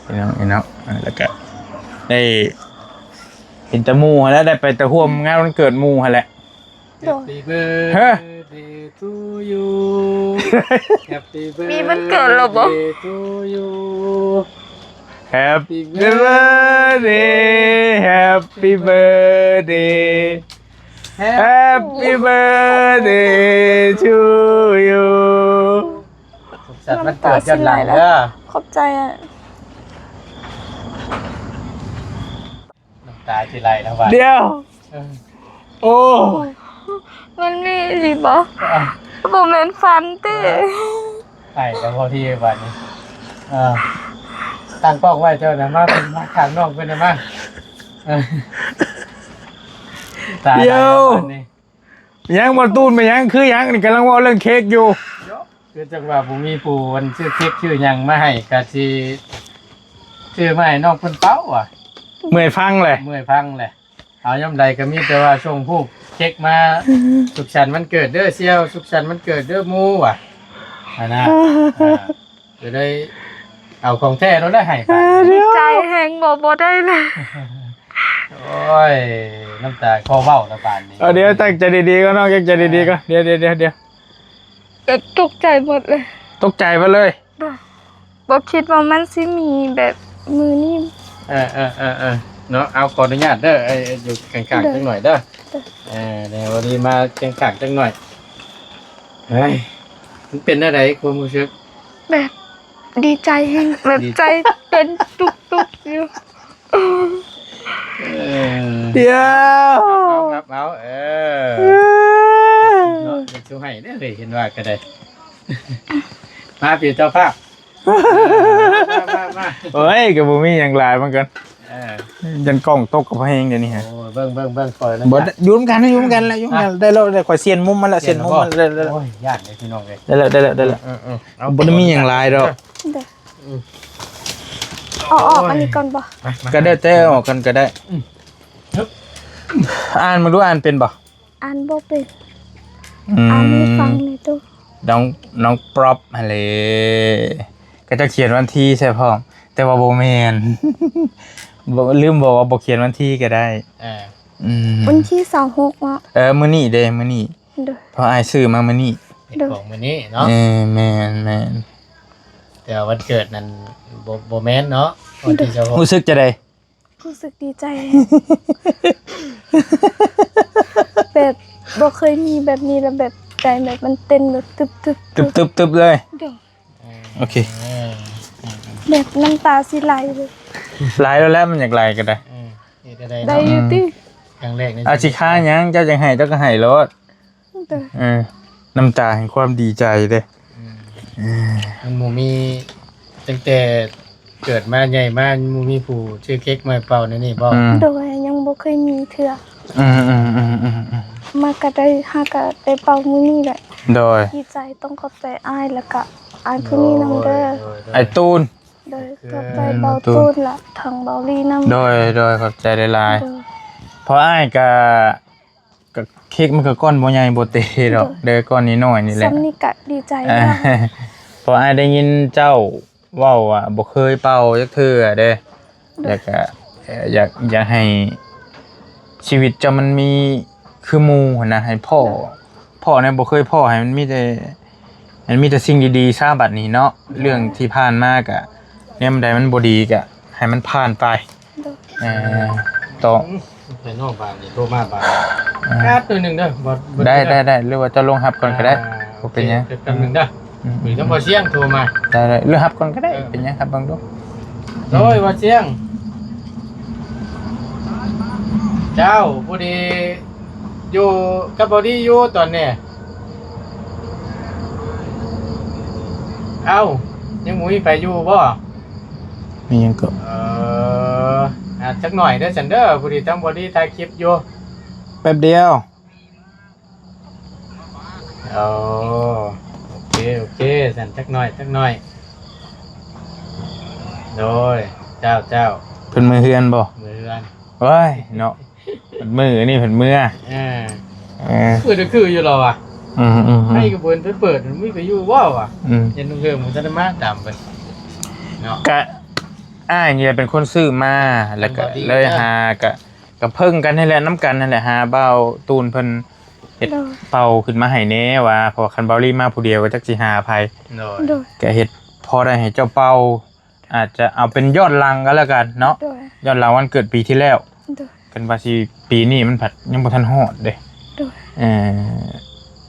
ພີ່ນ້ອງ ພີ່ນ້ອງ ແລ້ວກໍໄດ້ເຫັນແຕ່ໝູ່ຫັ້ນແຫຼະ ໄດ້ໄປແຕ່ຮ່ວມງານວັນເກີດໝູ່ຫັ້ນແຫຼະ. ໂດຍ. Happy birthday to you Happy birthday to you Happy birthday Happy birthday Happy birthday to you ສຸກສັນວັນເກີດຍ້ອນຫຼັງເດີ. ຂອບໃຈ. ນ້ຳຕາຊິໄຫຼແລ້ວບາດ ດຽວ ເອີ ໂອ້ ມັນມີອີ່ຫຼີບໍ່? ເອີ ບໍ່ແມ່ນຝັນຕິ? ເອີ ໄຫ້ແລ້ວພໍດີບາດນີ້ ເອີ ຕັ້ງກ້ອງໄວ້ເຈົ້ານະ ມາ ມາຂ້າງນ້ອງເພິ່ນນະ ມາ ເອີ ຕາໄຫຼແລ້ວບາດນີ້. ຍັງບໍ່ຕູນໄປຍັງ ຄືຫຍັງນີ້ ກຳລັງເວົ້າເລື່ອງເຄ້ກຢູ່. ຄືຈັງວ່າບໍ່ມີຜູ້ອັນຊື້ເຄ້ກຊື້ຫຍັງມາໃຫ້ ກະຊິຊື້ມາໃຫ້ນ້ອງເພິ່ນເປົ່າວ່າ. ເມື່ອຍຟັງແຫຼະ ເມື່ອຍຟັງແຫຼະ. ເອົາ ຍາມໃດກໍມີແຕ່ວ່າສົ່ງຮູບເຄ້ກມາ ສຸກສັນວັນເກີດເດີສ່ຽວ ສຸກສັນວັນເກີດເດີໝູ່ວ່າ ຫັ້ນນະ. ອ່າ ກໍເລີຍເອົາຂອງແທ້ໂລດແຫຼະໃຫ້ໄປ. ດີໃຈແຮງ ເວົ້າບໍ່ໄດ້ເລີຍ. ໂອ້ຍ ນ້ຳຕາຄໍເວົ້າລະບາດນີ້. ເອົາ ດຽວຕັ້ງໃຈດີໆກ່ອນ ນ້ອງຕັ້ງໃຈດີໆກ່ອນ. ດຽວໆໆ ແບບຕົກໃຈໝົດເລີຍ. ຕົກໃຈໝົດເລີຍ? ບໍ່ ບໍ່ຄິດວ່າມັນຊິມີແບບມື້ນີ້. ເອີໆໆໆ ເນາະ. ເອົາ ຂໍອະນຸຍາດເດີ ເອີ ຢູ່ຂ້າງໆ ເດີ ຈັກໜ້ອຍເດີ. ເດີ ເອີ ແນວດີມາແກງກາກຈັກໜ້ອຍ. ເຮີ້ຍ ມັນເປັນແນວໃດຄວາມຮູ້ສຶກ? ແບບດີໃຈແຮງ ແບບໃຈເຕັ້ນຕຸບໆຢູ່. ເອີ ດຽວ ເອົາ ເອົາ ເອີ ເນາະ ເຮັດຊູໃຫ້ເດ້ ເຫັນວ່າກໍໄດ້. ມາ ພີ່ເຈົ້າພາບ. ມາ ມາ ມາ ໂອ້ຍ ກໍບໍ່ມີຫຍັງຫຼາຍເໝືອນກັນ. ເອີ ຢ້ານກ້ອງຕົກກັບເຮົງດຽວນີ້ຮະ. ໂອ້ຍ ເບິ່ງ ເບິ່ງ ເບິ່ງ ຂ້ອຍນະ ບໍ່ ຢູ່ນຳກັນ ຢູ່ນຳກັນແຫຼະ ຢູ່ນຳກັນ. ໄດ້ແລ້ວ ໄດ້ ຂ້ອຍປ່ຽນມຸມມັນລະ ປ່ຽນມຸມມັນລະ. ໄດ້ແລ້ວ ໄດ້ແລ້ວ ໄດ້ແລ້ວ ໄດ້ແລ້ວ ບໍ່ໄດ້ມີຫຍັງຫຼາຍດອກ. ເອົາ ເອົາອອກອັນນີ້ກ່ອນບໍ່? ກໍໄດ້ ແຕ່ເອົາອອກກ່ອນກໍໄດ້. ອ່ານມາດູ ອ່ານເປັນບໍ່? ອ່ານບໍ່ເປັນ. ອືມ ອ່ານໃຫ້ຟັງແດ່ຕູ້. ນ້ອງ ນ້ອງປ໋ອບຫັ້ນແຫຼະ ເຂົາເຈົ້າຂຽນວັນທີໃສ່ພ້ອມ ແຕ່ວ່າບໍ່ແມ່ນ. ບໍ່ ລືມບອກວ່າບໍ່ຂຽນວັນທີກໍໄດ້. ເອີ ອືມ ວັນທີຊາວຫົກເນາະ. ເອີ ມື້ນີ້ເດ້ ມື້ນີ້. ໂດຍ ເພາະອ້າຍຊື້ມາມື້ນີ້ ເປັນ ໂດຍ ຂອງມື້ນີ້ເນາະ. ເອີ ແມ່ນໆ ແຕ່ວ່າວັນເກີດນັ້ນບໍ່ ບໍ່ແມ່ນເນາະ ວັນທີຊາວຫົກ. ຮູ້ສຶກຈັ່ງໃດ? ຮູ້ສຶກດີໃຈ ແບບບໍ່ເຄີຍມີແບບນີ້ ແລ້ວແບບໃຈແບບມັນເຕັ້ນແບບຕຶບໆ ຕຶບໆ ເລີຍ. ໂດຍ ໂອເຄ ແບບນ້ຳຕາຊິໄຫຼເລີຍ. ໄຫຼແລ້ວແຫຼະ ມັນຢາກໄຫຼກໍໄດ້. ເອີ ເຮັດໄດ້ເນາະ ໄດ້ຢູ່ຕິ? ຄັ້ງແລກໃນ ອາ ຊິຄາຫຍັງ ເຈົ້າຢາກໄຫ້ເຈົ້າກໍໄຫ້ໂລດ. ໂດຍ ເອີ ນ້ຳຕາແຫ່ງຄວາມດີໃຈເດ້. ອືມ ເອີ ມັນບໍ່ມີ ຕັ້ງແຕ່ ເກີດມາໃຫຍ່ມາ ຍັງບໍ່ມີຜູ້ຊື້ເຄັກມາໃຫ້ເປົ່າແນວນີ້ບໍ່? ອືມ ໂດຍ ຍັງບໍ່ເຄີຍມີເທື່ອ. ອືມໆໆໆໆ ມາກໍໄດ້ ຫາກໍໄດ້ເປົ່າມື້ນີ້ແຫຼະ. ໂດຍ ດີໃຈ ຕ້ອງຂອບໃຈອ້າຍ ແລ້ວກໍອ້າຍຜູ້ນີ້ນຳເດີ. ໂດຍ ໂດຍ ໂດຍ ອ້າຍຕູນ. ໂດຍ ຂອບໃຈ ອືມ ເບົາຕູນ ແລະ ທັງເບົາລີນຳ. ໂດຍ ໂດຍ ຂອບໃຈຫຼາຍໆ. ໂດຍ ເພາະອ້າຍກໍ ກໍເຄັກມັນກໍກ້ອນບໍ່ໃຫຍ່ບໍ່ເຕດອກ ໂດຍ ເດີ ກ້ອນນ້ອຍໆນີ້ແຫຼະ. ສ່ຳນີ້ກະດີໃຈແລ້ວ. ເພາະອ້າຍໄດ້ຍິນເຈົ້າເວົ້າວ່າບໍ່ເຄີຍເປົ່າຈັກເທື່ອເດ້ ໂດຍ ແລ້ວກະ ເອີ ຢາກ ຢາກໃຫ້ຊີວິດເຈົ້າມັນມີຄືໝູ່ຫັ້ນນະ ໃຫ້ພໍ້ ພໍ້ແນວບໍ່ເຄີຍພໍ້ ໃຫ້ມັນມີແຕ່ ໃຫ້ມີແຕ່ສິ່ງດີໆຊະບັດນີ້ເນາະ. ໂດຍ ເລື່ອງທີ່ຜ່ານມາກະ ແນວໃດມັນບໍ່ດີກະໃຫ້ມັນຜ່ານໄປ. ໂດຍ ເອີ ຕ້ອງ ໄປນອກບາດນີ້ໂທມາບາດ ອ່າ ແປັບໜຶ່ງເດີ. ບໍ່ ບໍ່ ໄດ້ ໄດ້ ໄດ້ ຫຼືວ່າເຈົ້າລົງຮັບກ່ອນກໍໄດ້. ອ່າ ບໍ່ເປັນຫຍັງ ໂອເຄ ແປັບໜຶ່ງເດີ. ອືມ ຫຼືຕ້ອງບໍ່ສຽງໂທມາ. ໄດ້ ໄດ້ ຫຼືຮັບກ່ອນກໍໄດ້. ເອີ ເປັນຫຍັງ ຮັບເບິ່ງດູ. ໂດຍ ບໍ່ສຽງ ເຈົ້າ ຜູ້ດີຢູ່ກັບບໍ່ດີຢູ່ຕອນນີ້. ເອົ້າ ຍັງບໍ່ມີໃຜຢູ່ບໍ່? ມີຫຍັງກໍ ເອີ ອ່າ ຈັກໜ້ອຍເດີຊັ້ນເດີ ຜູ້ດີທາງບໍ່ດີຖ່າຍຄລິບຢູ່. ແປັບດຽວ. ໂອ້ ໂອເຄ ໂອເຄ ຊັ້ນຈັກໜ້ອຍ ຈັກໜ້ອຍ. ໂດຍ ເຈົ້າ ເຈົ້າ. ເພິ່ນເມືອເຮືອນບໍ່? ເມືອເຮືອນ. ໂອ້ຍ ເນາະ ເພິ່ນເມືອ ອັນນີ້ເພິ່ນເມືອ. ເອີ ເອີ ຄື ຄືຢູ່ລາວວ່າ ອືມໆໆ ໃຫ້ກະເພິ່ນໄປເປີດ ມັນມີໄປຢູ່ບໍ່ວະ? ອືມ ເຫັນເພິ່ນບໍ່ທັນໄດ້ມາຕາມເພິ່ນເນາະ. ກະອ້າຍນີ້ແຫຼະເປັນຄົນຊື້ມາ ແລ້ວກະເລີຍຫາ ກະ ກະເພິ່ງກັນຫັ້ນແຫຼະ ນຳກັນຫັ້ນແຫຼະ ຫາບ່າວຕູນເພິ່ນເຮັດ ໂດຍ ເປົ່າຂຶ້ນມາໃຫ້ແດ່ວ່າ ເພາະວ່າຄັນບ່າວລີມາຜູ້ດຽວກໍຈັກຊິຫາໃຜ. ໂດຍ ໂດຍ ກະເຮັດພໍໄດ້ໃຫ້ເຈົ້າເປົ່າ ອາດຈະເອົາເປັນຍ້ອນຫຼັງກໍແລ້ວກັນເນາະ. ໂດຍ ຍ້ອນຫຼັງວັນເກີດປີທີ່ແລ້ວ. ໂດຍ ຄັນວ່າຊິປີນີ້ມັນພັດຍັງບໍ່ທັນຮອດເດ້. ໂດຍ ເອີ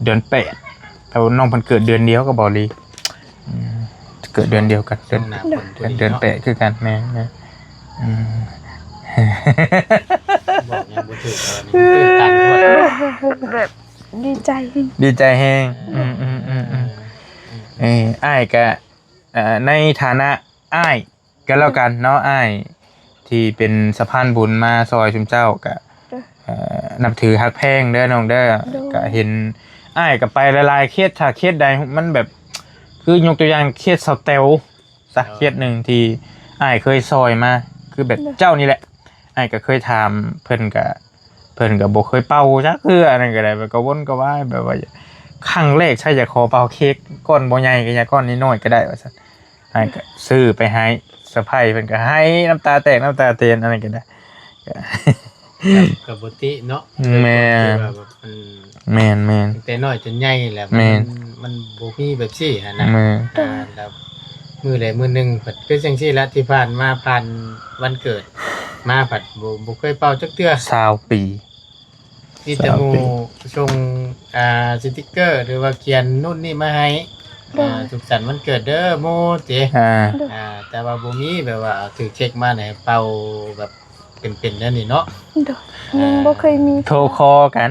ເດືອນແປດ ແຕ່ວ່ານ້ອງເພິ່ນເກີດເດືອນດຽວກັບບ່າວລີ. ອືມ ເກີດເດືອນດຽວກັນ ເດືອນ ໂດຍ ເດືອນແປດຄືກັນ. ແມ່ນໆ ອືມ ບອກຍັງບໍ່ຖືກ ເອີ ນີ້ຕື່ນຕັນໂພດ ແບບດີໃຈ ດີໃຈແຮງ. ອືມໆໆໆ ເອີ ອ້າຍກະ ເອີ ໃນຖານະອ້າຍ ກໍແລ້ວກັນເນາະ ອ້າຍທີ່ເປັນສະພານບຸນມາຊ່ອຍຊຸມເຈົ້າ ກະ ເອີ ນັບຖືຮັກແພງເດີນ້ອງເດີ. ໂດຍ ກະເຫັນອ້າຍກະໄປຫຼາຍໆເຂດ ຖ້າເຂດໃດມັນແບບ ຄືຍົກຕົວຢ່າງເຂດສາວແຕວຊະ ເອີ ເຂດໜຶ່ງທີ່ອ້າຍເຄີຍຊ່ອຍມາ ຄືແບບ ໂດຍ ເຈົ້ານີ້ແຫຼະ ອ້າຍກະເຄີຍຖາມເພິ່ນ ກະ ເພິ່ນກໍບໍ່ເຄີຍເປົ່າຈັກເທື່ອ ອັນນັ້ນກໍໄດ້ ແບບກະວົນກະວາຍ ແບບວ່າຄັ້ງແລກໃຊ້ຢາກຂໍເປົ່າເຄັກ ກ້ອນບໍ່ໃຫຍ່ກໍຢ່າ ກ້ອນນ້ອຍໆກໍໄດ້ວ່າຊັ້ນ. ອ້າຍກໍຊື້ໄປໃຫ້ສະໃພ້ ເພິ່ນກໍໄຫ້ນ້ຳຕາແຕກນ້ຳຕາແຕນ ອັນນັ້ນກໍໄດ້ ກໍ ກໍບໍ່ຕິເນາະ. ແມ່ນ ຄືວ່າແບບມັນ ແມ່ນໆ ຕັ້ງແຕ່ນ້ອຍຈົນໃຫຍ່ແລ້ວ ແມ່ນ ມັນ ມັນບໍ່ມີແບບຊີ້ຫັ້ນນະ. ແມ່ນ ອ່າ ແລ້ວມື້ໃດມື້ໜຶ່ງ ເພິ່ນຄືຈັ່ງຊີ້ລະ ທີ່ຜ່ານມາ ຜ່ານວັນເກີດມາ ພັດບໍ່ ບໍ່ເຄີຍເປົ່າຈັກເທື່ອ ຊາວປີ ມີແຕ່ໝູ່ ຊາວປີ ສົ່ງ ອ່າ ສະຕິກເກີ ຫຼືວ່າຂຽນໂນ່ນນີ້ມາໃຫ້ ໂດຍ ອ່າ ສຸກສັນວັນເກີດເດີໝູ່ ຕິ ອ່າ ໂດຍ ອ່າ ແຕ່ວ່າບໍ່ມີແບບວ່າຖືເຄັກມາໃຫ້ເປົ່າແບບເປັນໆແນວນີ້ເນາະ. ໂດຍ ຍັງບໍ່ເຄີຍມີ ໂທຄໍກັນ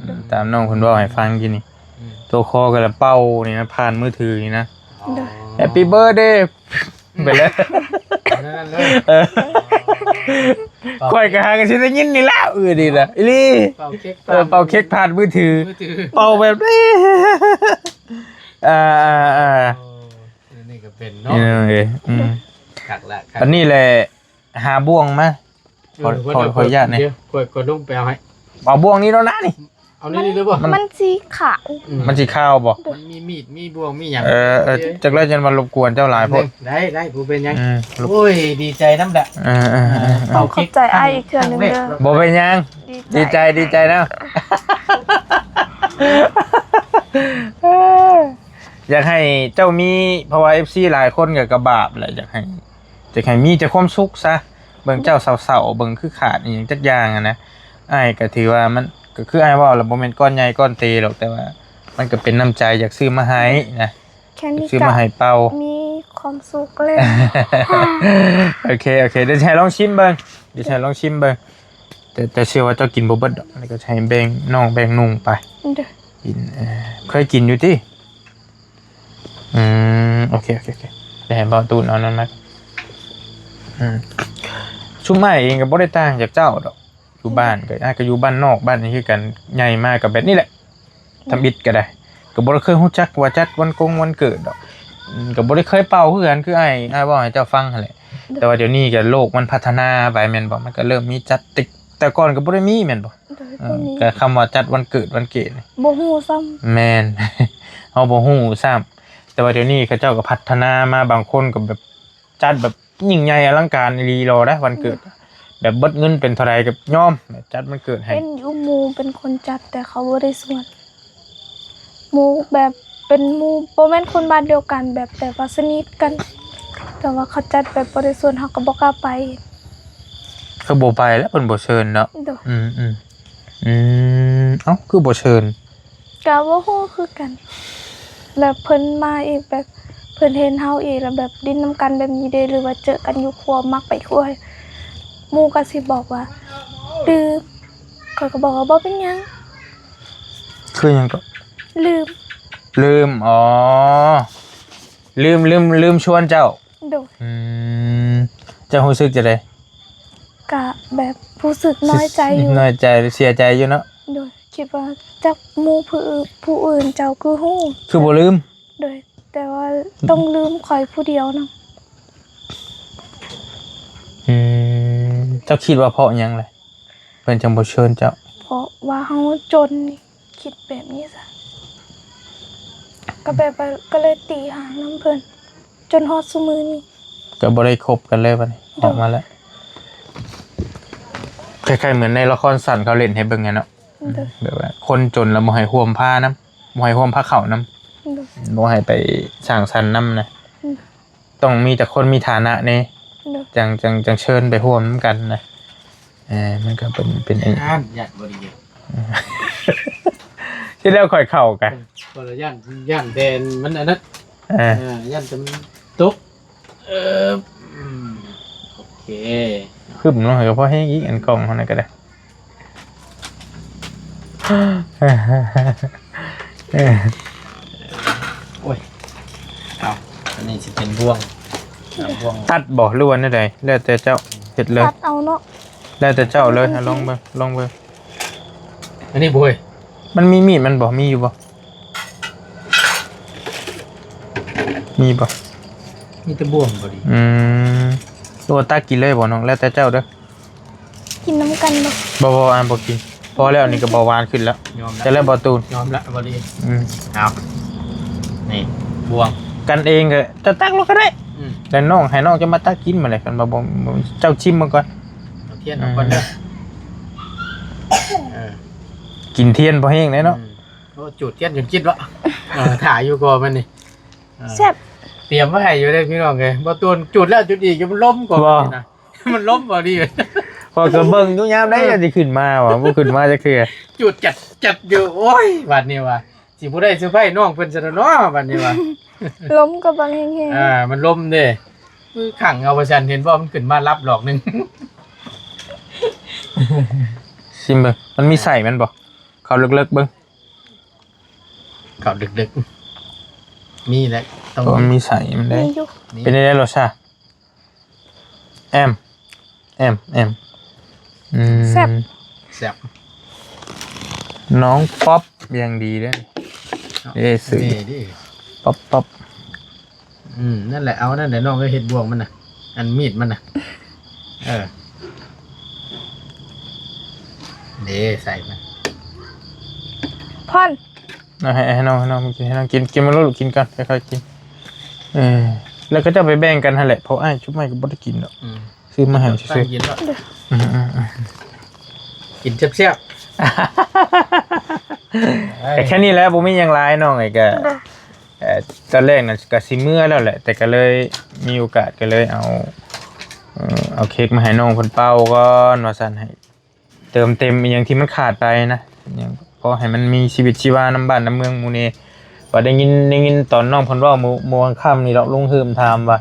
ອືມ ຕາມນ້ອງເພິ່ນເວົ້າໃຫ້ຟັງກີ້ນີ້ ອືມ ໂທຄໍກັນແລ້ວເປົ່ານີ້ນະ ຜ່ານມືຖືນີ້ນະ. ອໍ Happy birthday ໄປແລ້ວ ເອີ ຂ້ອຍກໍຫາກໍຊິໄດ້ຍິນນີ້ແຫຼ້ວ ເອີ ນີ້ນະ ອີ່ຫຼີ ເປົ່າເຄັກ ເອີ ເປົ່າເຄັກຜ່ານມືຖື ເປົ່າແບບນີ້ ອ່າໆໆ ໂອ້ ອັນນີ້ກໍເປັນເນາະ ເອີ ອືມ ຄັກລະ ອັນນີ້ແຫຼະ ຫາບ່ວງມາ ຂໍ ຂໍ ຂໍອະນຸຍາດແດ່ ຂ້ອຍ ຂ້ອຍລົງໄປເອົາໃຫ້ ເອົາບ່ວງນີ້ໂລດນະນີ້. ເອົານີ້ເລີຍບໍ່? ມັນ ມັນຊິຂາວ ອືມ ມັນຊິຂາວບໍ່? ໂດຍ ມັນມີມີດ ມີບ່ວງ ມີຫຍັງ ເອີ ເອີ ຈັກແລ້ວ ຢ້ານວ່າລົບກວນເຈົ້າຫຼາຍໂພດ. ໄດ້ ໄດ້ ບໍ່ເປັນຫຍັງ ອືມ ໂອ້ຍ ດີໃຈນຳແຫຼະ ເອີ ເອີ ເອີ ເອີ ຂອບໃຈອ້າຍອີກເທື່ອໜຶ່ງເດີ. ບໍ່ເປັນຫຍັງ ດີໃຈ ດີໃຈ ດີໃຈນຳ ຢາກໃຫ້ເຈົ້າມີ ເພາະວ່າເອັຟຊີຫຼາຍຄົນກໍ ກໍບາບແຫຼະ ຢາກໃຫ້ ຢາກໃຫ້ມີແຕ່ຄວາມສຸກຊະ ເບິ່ງເຈົ້າເສົ້າໆ ເບິ່ງຄືຂາດອີ່ຫຍັງຈັກຢ່າງຫັ້ນນະ. ອ້າຍກໍຖືວ່າມັນ ກໍຄືອ້າຍເວົ້າລະ ບໍ່ແມ່ນກ້ອນໃຫຍ່ກ້ອນເຕດອກ ແຕ່ວ່າມັນກໍເປັນນ້ຳໃຈ ຢາກຊື້ມາໃຫ້ນະ ແຄ່ນີ້ ຊື້ມາໃຫ້ເປົ່າ ມີຄວາມສຸກແລ້ວ. ໂອເຄ ໂອເຄ ດຽວຊິໃຫ້ລອງຊິມເບິ່ງ ດຽວຊິໃຫ້ລອງຊິມເບິ່ງ ແຕ່ ແຕ່ເຊື່ອວ່າເຈົ້າກິນບໍ່ເບິດດອກ ອັນນີ້ກໍໃຫ້ແບ່ງນ້ອງແບ່ງນຸ່ງໄປ ໂດຍ ກິນ ເອີ ເຄີຍກິນຢູ່ຕິ? ອືມ ໂອເຄ ໂອເຄ ໂອເຄ ດຽວໃຫ້ບ່າວຕູນເອົານັ້ນມາ. ອືມ ຊຸມອ້າຍເອງກໍບໍ່ໄດ້ຕ່າງຈາກເຈົ້າດອກ ຢູ່ບ້ານກໍ ອ້າຍກໍຢູ່ບ້ານນອກບ້ານນີ້ຄືກັນ ໃຫຍ່ມາກໍແບບນີ້ແຫຼະ ທຳອິດກໍໄດ້ ກໍບໍ່ໄດ້ເຄີຍຮູ້ຈັກວ່າຈັດວັນກົງວັນເກີດດອກ ອືມ ກໍບໍ່ໄດ້ເຄີຍເປົ່າຄືກັນ ຄືອ້າຍ ອ້າຍເວົ້າໃຫ້ເຈົ້າຟັງຫັ້ນແຫຼະ ແຕ່ວ່າດຽວນີ້ກໍໂລກມັນພັດທະນາໄປແມ່ນບໍ່ ມັນກໍເລີ່ມມີຈັດ ແຕ່ ແຕ່ກ່ອນກໍບໍ່ໄດ້ມີແມ່ນບໍ່? ໂດຍ ເອີ ບໍ່ມີ ກໍຄຳວ່າຈັດວັນເກີດວັນເກີດນີ້ ບໍ່ຮູ້ຊ້ຳ ແມ່ນ ເຮົາບໍ່ຮູ້ຊ້ຳ ແຕ່ວ່າດຽວນີ້ເຂົາເຈົ້າກໍພັດທະນາມາ ບາງຄົນກໍແບບຈັດແບບຍິ່ງໃຫຍ່ອະລັງການອີ່ຫຼີ ລໍໄດ້ວັນເກີດ ອືມ ແບບເບິດເງິນເປັນເທົ່າໃດກໍຍອມ ແບບຈັດວັນເກີດໃຫ້ ເຫັນຢູ່ໝູ່ເປັນຄົນຈັດ ແຕ່ເຂົາບໍ່ໄດ້ຊວນ ໝູ່ແບບເປັນໝູ່ ບໍ່ແມ່ນຄົນບ້ານດຽວກັນ ແບບ ແຕ່ວ່າສະໜິດກັນ ແຕ່ວ່າເຂົາຈັດແບບບໍ່ໄດ້ຊວນ ເຮົາກໍບໍ່ກ້າໄປ ຄືບໍ່ໄປແລ້ວ ເພິ່ນບໍ່ເຊີນເນາະ ໂດຍ ອືມ ອືມ ອືມ ເອົ້າ ຄືບໍ່ເຊີນ? ກໍບໍ່ຮູ້ຄືກັນ ແລ້ວເພິ່ນມາອີກ ແບບເພິ່ນເຫັນເຮົາອີກ ແລ້ວແບບຫຼິ້ນນຳກັນແບບນີ້ເດ້ ຫຼືວ່າເຈີກັນຢູ່ຄົວ ມັກໄປຄົວ ໝູ່ກໍຊິບອກວ່າ ລືມ ຂ້ອຍກໍບອກວ່າ ບໍ່ເປັນຫຍັງ ຄືຫຍັງເກາະ? ລືມ ລືມ ອໍ ລືມ ລືມ ລືມຊວນເຈົ້າ ໂດຍ ອືມ ເຈົ້າຮູ້ສຶກຈັ່ງໃດ? ກະແບບຮູ້ສຶກນ້ອຍໃຈຢູ່ ນ້ອຍໃຈ ເສຍໃຈຢູ່ເນາະ ໂດຍ ຄິດວ່າຈັກໝູ່ຜູ້ອື່ນ ຜູ້ອື່ນເຈົ້າຄືຮູ້ ຄືບໍ່ລືມ ໂດຍ ແຕ່ວ່າຕ້ອງລືມຂ້ອຍຜູ້ດຽວນຳ ອືມ ເຈົ້າຄິດວ່າເພາະຫຍັງລະ ເພິ່ນຈັ່ງບໍ່ເຊີນເຈົ້າ? ເພາະວ່າເຮົາຈົນ ຄິດແບບນີ້ຊະ ກໍແບບວ່າ ກໍເລີຍຕີຫ່າງນຳເພິ່ນ ຈົນຮອດຊຸມື້ນີ້ ກໍບໍ່ໄດ້ຄົບກັນເລີຍບັດນີ້ ໂດຍ ອອກມາແລ້ວ ຄ້າຍໆເໝືອນໃນລະຄອນສັ້ນເຂົາເລ່ນໃຫ້ເບິ່ງຫັ້ນເນາະ ໂດຍ ແບບວ່າຄົນຈົນລະບໍ່ໃຫ້ຮ່ວມພານຳ ບໍ່ໃຫ້ຮ່ວມພາເຂົ້ານຳ ໂດຍ ບໍ່ໃຫ້ໄປສ້າງສັນນຳນະ ໂດຍ ຕ້ອງມີແຕ່ຄົນມີຖານະແດ່ ໂດຍ ຈັ່ງ ຈັ່ງ ຈັ່ງເຊີນໄປຮ່ວມນຳກັນນະ ເອີ ມັນກໍເປັນ ເປັນອັນ ຢ້ານ ຢ້ານບໍ່ດີ ທີ່ແລ້ວຂ້ອຍເຂົ້າກະ ເອີ ບໍ່ລະຢ້ານ ຢ້ານແຕ່ມັນອັນນັ້ນ ເອີ ເອີ ຢ້ານແຕ່ມັນຕົກ ເອີ ອືມ ໂອເຄ ຄຶ້ມລົງໃຫ້ກໍພໍແຮງອີກ ອັນກ້ອງເຮົານັ້ນກໍໄດ້ ໂອ້ຍ ເອົາ ອັນນີ້ຊິເປັນບ່ວງ ອ່າ ບ່ວງ ຕັດບໍ່ ຫຼືວ່າແນວໃດ? ແລ້ວແຕ່ເຈົ້າເຮັດເລີຍ ຕັດເອົາເນາະ ແລ້ວແຕ່ເຈົ້າເລີຍ ອືມ ອາ ລອງເບິ່ງ ລອງເບິ່ງ ອັນນີ້ບໍ່ເຮີ້ຍ ມັນມີມີດມັນບໍ່? ມີຢູ່ບໍ່? ມີບໍ່? ມີແຕ່ບ່ວງພໍດີ ອືມ ໂອ້ ຕັກກິນເລີຍບໍ່ນ້ອງ? ແລ້ວແຕ່ເຈົ້າເດີ ກິນນຳກັນບໍ່? ບໍ່ ບໍ່ ອ່າ ບໍ່ກິນ ພໍແລ້ວ ອັນນີ້ກໍເບົາຫວານຂຶ້ນແລ້ວ ຍອມແລ້ວ ແຕ່ແລ້ວບໍ່ຕູນ ຍອມແລ້ວ ພໍດີ ອືມ ເອົາ ນີ້ ບ່ວງ ກັນເອງກໍຈະຕັກລົງກໍໄດ້ ອືມ ແຕ່ນ້ອງ ໃຫ້ນ້ອງຈະມາຕັກກິນມາແຫຼະ ຄັນວ່າບໍ່ ບໍ່ ເຈົ້າຊິມເບິ່ງກ່ອນ ເອົາທຽນອອກກ່ອນເດີ ອືມ ເອີ ກິນທຽນພໍແຮງແລ້ວເນາະ ອືມ ໂອ້ ຈູດທຽນຈົນກິນເນາະ ເອີ ຖ້າຢູ່ກໍມັນນີ້ ເອີ ແຊບ ຕຽມໄວ້ໃຫ້ຢູ່ເດ້ພີ່ນ້ອງເອີຍ ບໍ່ຕວນຈູດແລ້ວຈູດອີກ ຢູ່ມັນລົມກ່ອນ ບໍ່ ນີ້ນະ ມັນລົມບໍ່ດີ ຂ້ອຍກໍເບິ່ງຢູ່ຍາມໃດ ເອີ ກໍຊິຂຶ້ນມາວ່າ ບໍ່ຂຶ້ນມາຈັກເທື່ອ ຈູດຈັດໆຢູ່ ໂອ້ຍ ບັດນີ້ວ່າ ຊິບໍ່ໄດ້ເຊີໄພນ້ອງເພິ່ນຊະແລ້ວເນາະ ບັດນີ້ວ່າ ລົມກໍບັງແຮງໆ ອ່າ ມັນລົມເດ້ ຄືຂັງເອົາວ່າຊັ້ນ ເຫັນບໍ່ ມັນຂຶ້ນມາລັບດອກໜຶ່ງ ຊິມເບິ່ງ ມັນມີໄສ້ມັນບໍ່? ເຂົ້າເລິກໆເບິ່ງ ເຂົ້າເລິກໆ ມີແຫຼະ ຕ້ອງ ເພາະມັນມີໄສ້ມັນເດ້ ມີຢູ່ ເປັນໄດ້ລົດຊາດ? ແອມ ແອມ ແອມ ອືມ ແຊບ ແຊບ ນ້ອງປັອບ ຢ່າງດີເດ້ ເນາະ ເອີ ຊື່ ນີ້ເດ້ ປັອບ ປັອບ ອືມ ນັ້ນແຫຼະ ເອົານັ້ນແຫຼະ ນ້ອງເອີຍ ເຮັດບ່ວງມັນນະ ອັນມີດມັນນະ ເອີ ເດ້ ໃສ່ມັນ ພອນ ເອົາໃຫ້ ໃຫ້ນ້ອງ ໃຫ້ນ້ອງກິນ ໃຫ້ນ້ອງກິນ ກິນມັນໂລດລູກ ກິນກ່ອນ ຄ່ອຍໆກິນ ເອີ ແລ້ວກໍຈະໄປແບ່ງກັນຫັ້ນແຫຼະ ເພາະອ້າຍຈຸບໄມ້ກໍບໍ່ໄດ້ກິນດອກ ອືມ ຊື້ມາໃຫ້ຊື່ໆ ກິນແລ້ວ ອືມໆໆ ກິນແຊບໆ ແຕ່ແຄ່ນີ້ແຫຼະ ບໍ່ມີຫຍັງຫຼາຍ ນ້ອງເອີຍ ກໍ ໂດຍ ເອີ ຕອນແລກນັ້ນກໍຊິເມືອແລ້ວແຫຼະ ແຕ່ກໍເລີຍມີໂອກາດ ກໍເລີຍເອົາ ເອີ ເອົາເຄັກມາໃຫ້ນ້ອງເພິ່ນເປົ່າກ່ອນ ວ່າຊັ້ນ ໃຫ້ ເຕີມເຕັມອີ່ຫຍັງທີ່ມັນຂາດໄປນະ ຫຍັງ ພໍໃຫ້ມັນມີຊີວິດຊີວານຳບ້ານນຳເມືອງໝູ່ແດ່ ວ່າໄດ້ຍິນ ໄດ້ຍິນຕອນນ້ອງເພິ່ນເວົ້າມື້ ມື້ກາງຄ່ຳນີ້ດອກ ລຸງຮືມຖາມວ່າ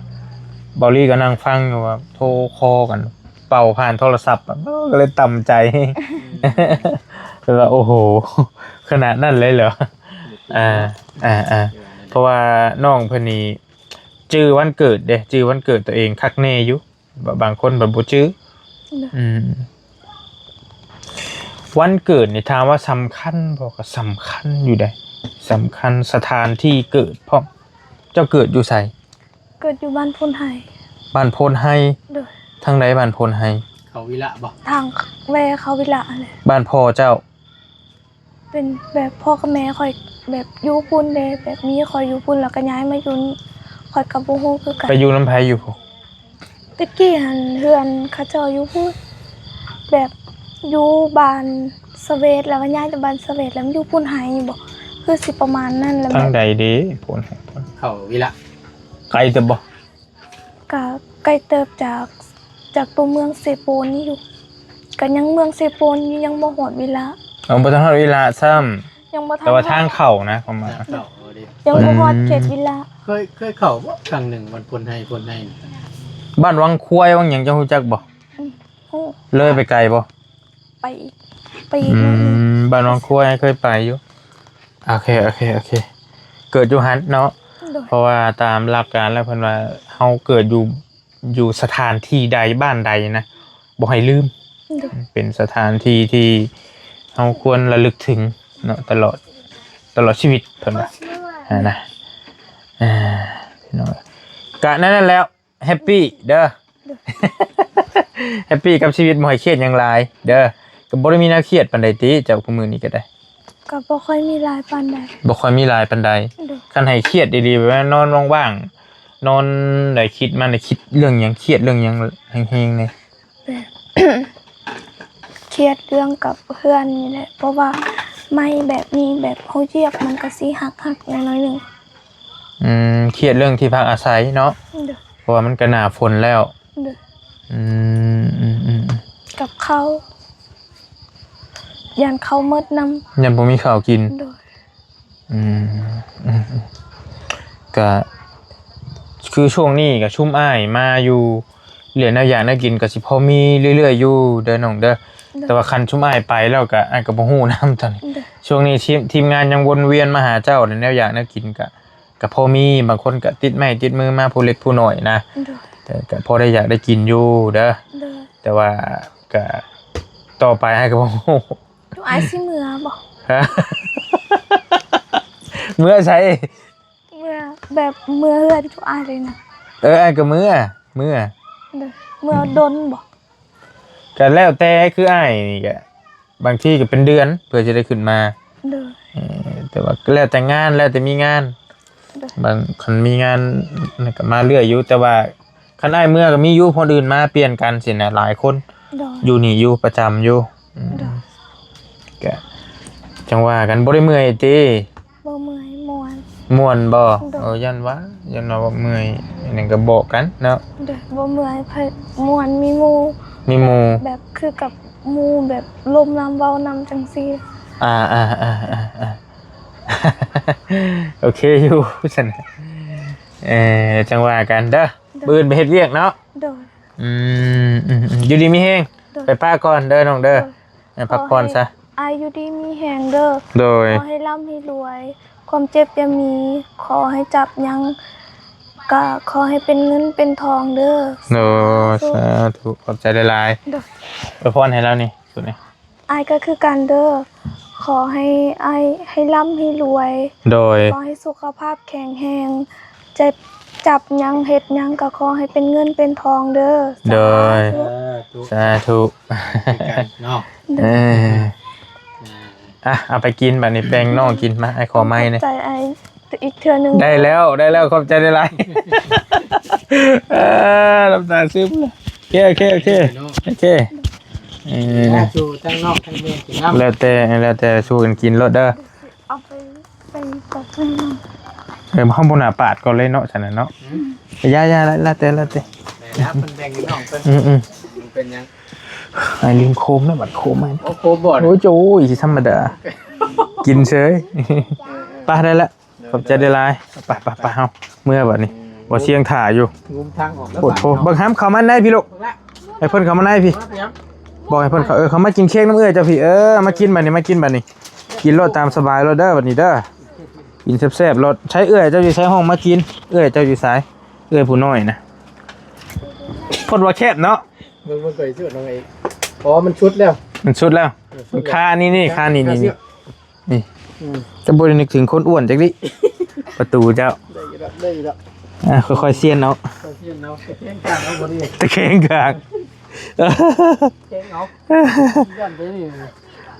ເບົາລີກໍນັ່ງຟັງຢູ່ວ່າໂທຄໍກັນ ເປົ່າຜ່ານໂທລະສັບ ກໍເລີຍຕ່ຳໃຈ ແບບວ່າ ໂອ້ໂຫ ຂະໜາດນັ້ນເລີຍເຫລອ? ອ່າ ອ່າ ອ່າ ເພາະວ່ານ້ອງເພິ່ນນີ້ຈື່ວັນເກີດເດ້ ຈື່ວັນເກີດຕົວເອງຄັກແນ່ຢູ່. ບາງຄົນບັດບໍ່ຈື່. ໂດຍ ອືມ ວັນເກີດນີ້ຖາມວ່າສຳຄັນບໍ່? ກໍສຳຄັນຢູ່ເດ້ ສຳຄັນ ສະຖານທີ່ເກີດພ້ອມ. ເຈົ້າເກີດຢູ່ໃສ? ເກີດຢູ່ບ້ານໂພນໄຮ. ບ້ານໂພນໄຮ? ໂດຍ. ທາງໃດບ້ານໂພນໄຮ? ເຂົ້າວິລະບໍ່? ທາງແວ່ເຂົ້າວິລະຫັ້ນແຫຼະ. ບ້ານພໍ່ເຈົ້າ? ເປັນແບບພໍ່ກັບແມ່ຂ້ອຍແບບຢູ່ພຸ້ນເດ້ ແບບມີຂ້ອຍຢູ່ພຸ້ນ ແລ້ວກໍຍ້າຍມາຢູ່ນີ້ ຂ້ອຍກໍບໍ່ຮູ້ຄືກັນ. ໄປຢູ່ນຳໃຜຢູ່ພຸ້ນ? ແຕ່ກີ້ຫັ້ນເຮືອນເຂົາເຈົ້າຢູ່ພຸ້ນ ແບບຢູ່ບ້ານສະເຫວດ ແລ້ວກໍຍ້າຍຈາກບ້ານສະເຫວດ ແລ້ວມາຢູ່ໂພນໄຮບໍ ຄືຊິປະມານນັ້ນແຫຼະ. ທາງໃດເດໂພນໄຮ? ເຂົ້າວິລະ ໄກເຕີບບໍ່? ກະໄກເຕີບຈາກ ຈາກຕົວເມືອງເຊໂປນນີ້ຢູ່ ກະຍັງເມືອງເຊໂປນຢູ່ ຍັງບໍ່ຮອດວິລະ. ເອີ ບໍ່ທັນຮອດວິລະຊ້ຳ ຍັງບໍ່ທັນ ແຕ່ວ່າທາງເຂົ້ານະ ປະມານ ທາງເຂົ້າ ເອີ ຍັງບໍ່ຮອດເຂດ ອືມ ວິລະ. ເຄີຍ ເຄີຍເຂົ້າບໍ່ຄັ້ງໜຶ່ງ ວັນໂພນໄຮ ໂພນໄຮ? ບ້ານວັງຄວາຍ ວັງຫຍັງ ເຈົ້າຮູ້ຈັກບໍ່? ອືມ ຮູ້. ເລີຍໄປໄກບໍ່? ໄປອີກ ໄປອີກ ອືມ ໜ້ອຍໜຶ່ງ. ບ້ານວັງຄວາຍເຄີຍໄປຢູ່. ໂອເຄ ໂອເຄ ໂອເຄ ເກີດຢູ່ຫັ້ນເນາະ. ໂດຍ. ເພາະວ່າຕາມຫຼັກການແລ້ວເພິ່ນວ່າເຮົາເກີດຢູ່ ຢູ່ສະຖານທີ່ໃດ ບ້ານໃດນະ ບໍ່ໃຫ້ລືມ. ໂດຍ. ເປັນສະຖານທີ່ທີ່ເຮົາຄວນລະລຶກເຖິງເນາະ ຕະຫຼອດ ຕະຫຼອດຊີວິດເພິ່ນວ່າ ຫັ້ນນະ. ອ່າ ພີ່ນ້ອງ ກະນັ້ນແຫຼະ ແຮັບປີເດີ ໂດຍ ແຮັບປີກັບຊີວິດ ບໍ່ໃຫ້ຄຽດຫຍັງຫຼາຍເດີ. ກໍບໍ່ໄດ້ມີແນວຄຽດປານໃດຕິ ເຈົ້າ ຄູ່ມື້ນີ້ກໍໄດ້? ກໍບໍ່ຄ່ອຍມີຫຼາຍປານໃດ. ບໍ່ຄ່ອຍມີຫຼາຍປານໃດ. ໂດຍ. ຄັນໃຫ້ຄຽດດີໆ ແບບວ່ານອນວ່າງໆ ນອນໄດ້ຄິດມາ ໄດ້ຄິດເລື່ອງຫຍັງ? ຄຽດເລື່ອງຫຍັງແຮງໆ ນີ້? ແບບ ຄຽດເລື່ອງກັບເຮືອນນີ້ແຫຼະ ເພາະວ່າໄມ້ແບບນີ້ ແບບເຮົາຢຽບມັນກໍຊິຫັກໆ ໜ້ອຍໜຶ່ງ. ອືມ ຄຽດເລື່ອງທີ່ພັກອາໄສເນາະ. ໂດຍ. ເພາະວ່າມັນກໍໜ້າຝົນແລ້ວ. ໂດຍ. ອືມ ອືມ ອືມ ກັບເຂົ້າ ຢ້ານເຂົ້າໝົດນຳ ຢ້ານບໍ່ມີເຂົ້າກິນ. ໂດຍ. ອືມ ອືມ ອືມ ກະຄືຊ່ວງນີ້ກະຊຸມອ້າຍມາຢູ່ ເລື່ອງແນວຢາກແນວກິນກໍຊິພໍມີເລື້ອຍໆຢູ່ເດີນ້ອງເດີ. ໂດຍ. ແຕ່ວ່າຄັນຊຸມອ້າຍໄປແລ້ວກໍ ອ້າຍກໍບໍ່ຮູ້ນຳຕອນນີ້. ໂດຍ. ຊ່ວງນີ້ທີມ ທີມງານຍັງວົນວຽນມາຫາເຈົ້າ ແນວຢາກແນວກິນກໍ ກໍພໍມີ ບາງຄົນກໍຕິດໄມ້ຕິດມືມາຜູ້ເລັກຜູ້ນ້ອຍນະ. ໂດຍ. ແຕ່ກໍພໍໄດ້ຢາກໄດ້ກິນຢູ່ເດີ. ໂດຍ. ແຕ່ວ່າກໍຕໍ່ໄປອ້າຍກໍບໍ່ຮູ້ ຈຸອ້າຍຊິເມືອບໍ່? ຮະ? ເມືອໃສ? ເມືອ ແບບເມືອເຮືອນຈຸອ້າຍເລີຍນະ. ເອີ ອ້າຍກໍເມືອ ເມືອ. ໂດຍ. ເມືອດົນບໍ່? ກໍແລ້ວແຕ່ ຄືອ້າຍນີ້ກໍບາງທີກໍເປັນເດືອນເພື່ອຈະໄດ້ຂຶ້ນມາ. ໂດຍ. ເອີ ແຕ່ວ່າແລ້ວແຕ່ງານ ແລ້ວແຕ່ມີງານ. ໂດຍ. ບາງ ຄັນມີງານກໍມາເລື້ອຍຢູ່ ແຕ່ວ່າຄັນອ້າຍເມືອກໍມີຢູ່ ຄົນອື່ນມາປ່ຽນກັນຊີ້ນະ ຫຼາຍຄົນ. ໂດຍ. ຢູ່ນີ້ຢູ່ປະຈຳຢູ່. ອືມ. ໂດຍ. ກະຈັ່ງວ່າກັນ ບໍ່ໄດ້ເມື່ອຍຕິ? ບໍ່ເມື່ອຍ ມ່ວນ. ມ່ວນບໍ່? ໂດຍ. ເອີ ຢ້ານວ່າ ຢ້ານວ່າບໍ່ເມື່ອຍ ອັນນັ້ນກໍບອກກັນເນາະ. ໂດຍ. ບໍ່ເມື່ອຍ ມ່ວນ ມີໝູ່. ມີໝູ່ ແບບຄືກັບໝູ່ ແບບລົມນຳ ເວົ້ານຳ ຈັ່ງຊີ້. ອ່າ ໂອເຄຢູ່ຊັ້ນ. ເອີ ຈັ່ງວ່າກັນເດີ. ໂດຍ. ມື້ອື່ນໄປເຮັດວຽກເນາະ. ໂດຍ. ອືມ ອືມ ຢູ່ດີມີແຮງ. ໂດຍ. ໄປປະກ່ອນເດີນ້ອງເດີ. ໂດຍ. ໃຫ້ພັກຜ່ອນຊະ. ຂໍໃຫ້ອ້າຍຢູ່ດີມີແຮງເດີ. ໂດຍ. ຂໍໃຫ້ລ່ຳໃຫ້ລວຍ ຄວາມເຈັບຢ່າມີ ຂໍໃຫ້ຈັບຫຍັງກະຂໍໃຫ້ເປັນເງິນເປັນທອງເດີ. ໂດຍ. ສາທຸ ສາທຸ ຂອບໃຈຫຼາຍໆ. ໂດຍ. ອວຍພອນໃຫ້ລາວນີ້ ສຸດນີ້. ອ້າຍກໍຄືກັນເດີ ຂໍໃຫ້ອ້າຍໃຫ້ລ່ຳໃຫ້ລວຍ. ໂດຍ. ຂໍໃຫ້ສຸຂະພາບແຂງແຮງ ຈະຈັບຫຍັງເຮັດຫຍັງກໍຂໍໃຫ້ເປັນເງິນເປັນທອງເດີ. ໂດຍ. ສາທຸ ສາທຸ ຄືກັນເນາະ. ໂດຍ. ເອີ ອ່າ ອ່ະ ເອົາໄປກິນບາດນີ້ ແບ່ງນ້ອງກິນ. ມາ ອ້າຍຂໍໄມ້ແດ່. ຂອບໃຈອ້າຍອີກເທື່ອໜຶ່ງ. ໄດ້ແລ້ວ ໄດ້ແລ້ວ ຂອບໃຈຫຼາຍໆ. ເອີ ນ້ຳຕາຊຶມ. ໂອເຄ ໂອເຄ ໂອເຄ ເນາະ ໂອເຄ. ເອີ ສູ່ທັງນ້ອງທັງແມ່ກິນນຳ. ແລ້ວແຕ່ ແລ້ວແຕ່ສູ່ກັນກິນໂລດເດີ. ເອົາໄປ ໄປກັບເພິ່ນນຳ. ເອີ ເຮົາບໍ່ໜ້າປາດກ່ອນເລີຍເນາະ ຊັ້ນນະເນາະ. ອືມ. ຢ່າ ຢ່າ ແລ້ວແຕ່ ແລ້ວແຕ່ ແລ້ວເພິ່ນແບ່ງໃຫ້ນ້ອງເພິ່ນ. ອືມໆ. ມັນເປັນຫຍັງ? ໄອ້ ລືມໂຄມນະ ບັດໂຄມ. ໂອ້ ໂຄມບໍ່? ໂອ້ຍ ໂອ້ຍ ຊິທຳມະດາ ກິນເສີຍ. ເອີໆ. ໄປ ໄດ້ລະ. ໂດຍ ຂອບໃຈຫຼາຍໆ. ໄປ ໄປ ໄປ ເຮົາເມືອບາດນີ້. ອືມ. ບໍ່ສຽງຖ້າຢູ່ ງຸມທາງອອກແລ້ວ. ໂອ້ໂຫ ເບິ່ງຫາເຂົາມາໃນພີ່ລູກ. ໃຫ້ເພິ່ນເຂົ້າມາໃນພີ່. ບອກໃຫ້ເພິ່ນເຂົ້າ ເອີ ເຂົ້າມາກິນເຄ້ກນຳເອື້ອຍເຈົ້າພີ່. ເອີ ມາກິນບາດນີ້ ມາກິນບາດນີ້. ກິນໂລດຕາມສະບາຍໂລດເດີ ບາດນີ້ເດີ. ກິນແຊບໆໂລດ. ໃສເອື້ອຍເຈົ້າຢູ່ໃສ? ຮ້ອງມາກິນ. ເອື້ອຍເຈົ້າຢູ່ໃສ? ເອື້ອຍຜູ້ນ້ອຍນະ. ຄົນວ່າແຄບເນາະ ເບິ່ງ ເບິ່ງໄປສຸດນ້ອງເອກ ອໍ ມັນສຸດແລ້ວ ມັນສຸດແລ້ວ ເອີ ສຸດແລ້ວ ຄານີ້ນີ້ ຄານີ້ນີ້ ຄາເຊືອກ ນີ້ ອືມ ຈະບໍ່ໄດ້ນຶກເຖິງຄົນອ້ວນຈັກດິ ປະຕູເຈົ້າ ໄດ້ຢູ່ດອກ ໄດ້ຢູ່ດອກ ອ່າ ຄ່ອຍໆຊຽນເອົາ ຄ່ອຍຊຽນເອົາ ຕະແຄງຂ້າງເອົາບໍ່ດີ ຕະແຄງຂ້າງ ແຄງເອົາ ຢ້ານໄປນີ້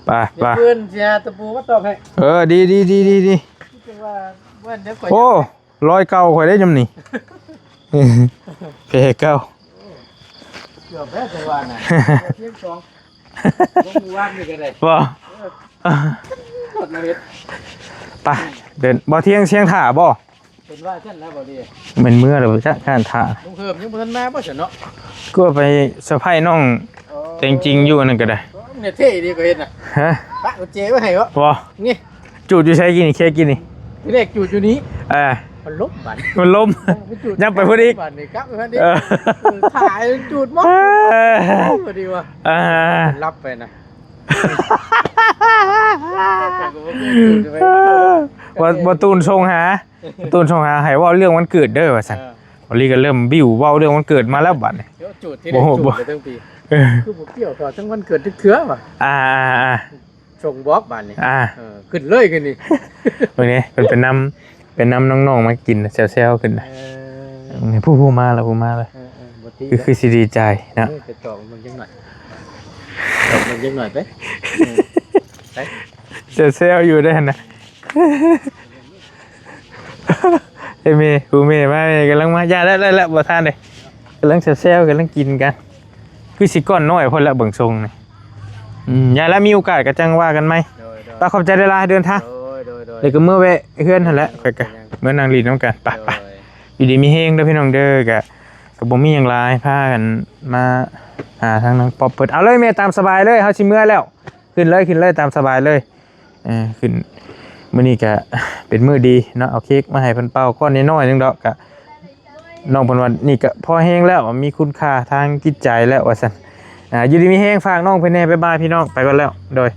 ໄປ ໄປ ເພື່ອນເສຍຕະປູມາຕອກໃຫ້ ເອີ ດີໆໆໆ ຄືວ່າ ວ່າດຽວຂ້ອຍ ໂອ້ ລອຍເກົ່າຂ້ອຍໄດ້ຍາມນີ້ ແຜເກົ່າ ເກືອບແລ້ວ ແຕ່ວ່ານະ ພຽງສອງ ລົງມື້ວານນີ້ກໍໄດ້ ບໍ່ ເອີ ລົດມາເຮັດ ໄປ ເດີນ ບໍ່ ທຽງ ທຽງຖ້າບໍ່ ເພິ່ນວ່າຊັ້ນແລ້ວບໍ່ດີ ແມ່ນເມືອແລ້ວຈັກ ທຽງຖ້າ ລຸງເພີ່ມຍັງບໍ່ທັນມາບໍ່ຊັ້ນເນາະ ກໍໄປເຊີໄພນ້ອງ ອໍ ແຕ່ງຈິງຢູ່ອັນນັ້ນກໍໄດ້ ເນຍເທ່ດີກໍເຮັດນະ ຮະ ປະກຸນເຈໄວ້ໃຫ້ບໍ່ ບໍ່ ນີ້ ຈູດຢູ່ໃສກີ້ນີ້ ເຄກກີ້ນີ້ ທີແລກຈູດຢູ່ນີ້ ເອີ ມັນລົ້ມບາດ ມັນລົ້ມ ເອີ ໄປຈູດ ຍັບໄປພຸ້ນອີກ ບາດນີ້ກັບໄປພຸ້ນອີກ ເອີ ເອີ ຖ້າໃຫ້ມັນຈູດໝົດ ເອີ ພໍດີວ່າ ເອີ ຫຼັບໄປນະ ບໍ່ ບໍ່ຕູນສົ່ງຫາ ບໍ່ຕູນສົ່ງຫາ ໃຫ້ເວົ້າເລື່ອງວັນເກີດເດີວ່າຊັ້ນ ເອີ ບໍລິກໍເລີ່ມບິວເວົ້າເລື່ອງວັນເກີດມາແລ້ວບາດນີ້ ໂອ້ ຈູດທີ່ ບໍ່ ໄດ້ຈູດ ບໍ່ ໄປຕັ້ງປີ ເອີ ຄືບໍ່ກ່ຽວກັບທັງວັນເກີດຈັກເທື່ອວ່າ ອ່າໆໆ ສົ່ງບອກບາດນີ້ ອ່າ ເອີ ຂຶ້ນເລີຍຄືນນີ້ ເບິ່ງນີ້ ເພິ່ນໄປນຳ ໄປນຳນ້ອງໆມາກິນແຊວໆຂຶ້ນນະ ເອີ ນີ້ ຜູ້ ຜູ້ມາແລ້ວ ຜູ້ມາແລ້ວ ເອີໆ ບໍ່ຕິ ຄື ຄືຊິດີໃຈເນາະ ເອີ ໄປຈອງເບິ່ງຈັກໜ່ອຍ ຈອງເບິ່ງຈັກໜ່ອຍໄປ ເອີ ໄປ ແຊວໆຢູ່ເດ້ຫັ້ນນະ ເອີ ແມ່ ຜູ້ແມ່ມາ ແມ່ກຳລັງມາ ຢ່າແລ້ວ ແລ້ວ ແລ້ວ ບໍ່ທັນເດ້ ກຳລັງແຊວໆ ກຳລັງກິນກັນ ຄືຊິກ້ອນນ້ອຍພຸ້ນລະເບິ່ງຊົງນີ້ ອືມ ຢ່າລະ ມີໂອກາດກໍຈັ່ງວ່າກັນໃໝ່ ໂດຍໆ ໄປ ຂອບໃຈຫຼາຍໆ ເດີນທາງ ໂດຍໆໆ ແລ້ວກໍເມືອແວະເຮືອນຫັ້ນແຫຼະ ຂ້ອຍກໍເມືອນັ່ງຫຼິ້ນນຳກັນ ໄປໆ ຢູ່ດີມີແຮງເດີພີ່ນ້ອງເດີ ກໍ ກໍບໍ່ມີຫຍັງຫຼາຍ ພາກັນມາຫາທາງນ້ອງປັອບເພິ່ນ ເອົາເລີຍແມ່ ຕາມສະບາຍເລີຍ ເຮົາຊິເມືອແລ້ວ ຂຶ້ນເລີຍ ຂຶ້ນເລີຍ ຕາມສະບາຍເລີຍ ເອີ ຂຶ້ນ ມື້ນີ້ກະເປັນມື້ດີເນາະ ເອົາເຄ້ກມາໃຫ້ເພິ່ນເປົ່າກ້ອນນ້ອຍໆໜຶ່ງດອກ ກະ ນ້ອງເພິ່ນວ່ານີ້ກະພໍແຮງແລ້ວ ມີຄຸນຄ່າທາງຈິດໃຈແລ້ວວ່າຊັ້ນ ອ່າ ຢູ່ດີມີແຮງ ຝາກນ້ອງເພິ່ນແດ່ ບາຍບາຍພີ່ນ້ອງ ໄປກ່ອນແລ້ວ ໂດຍ.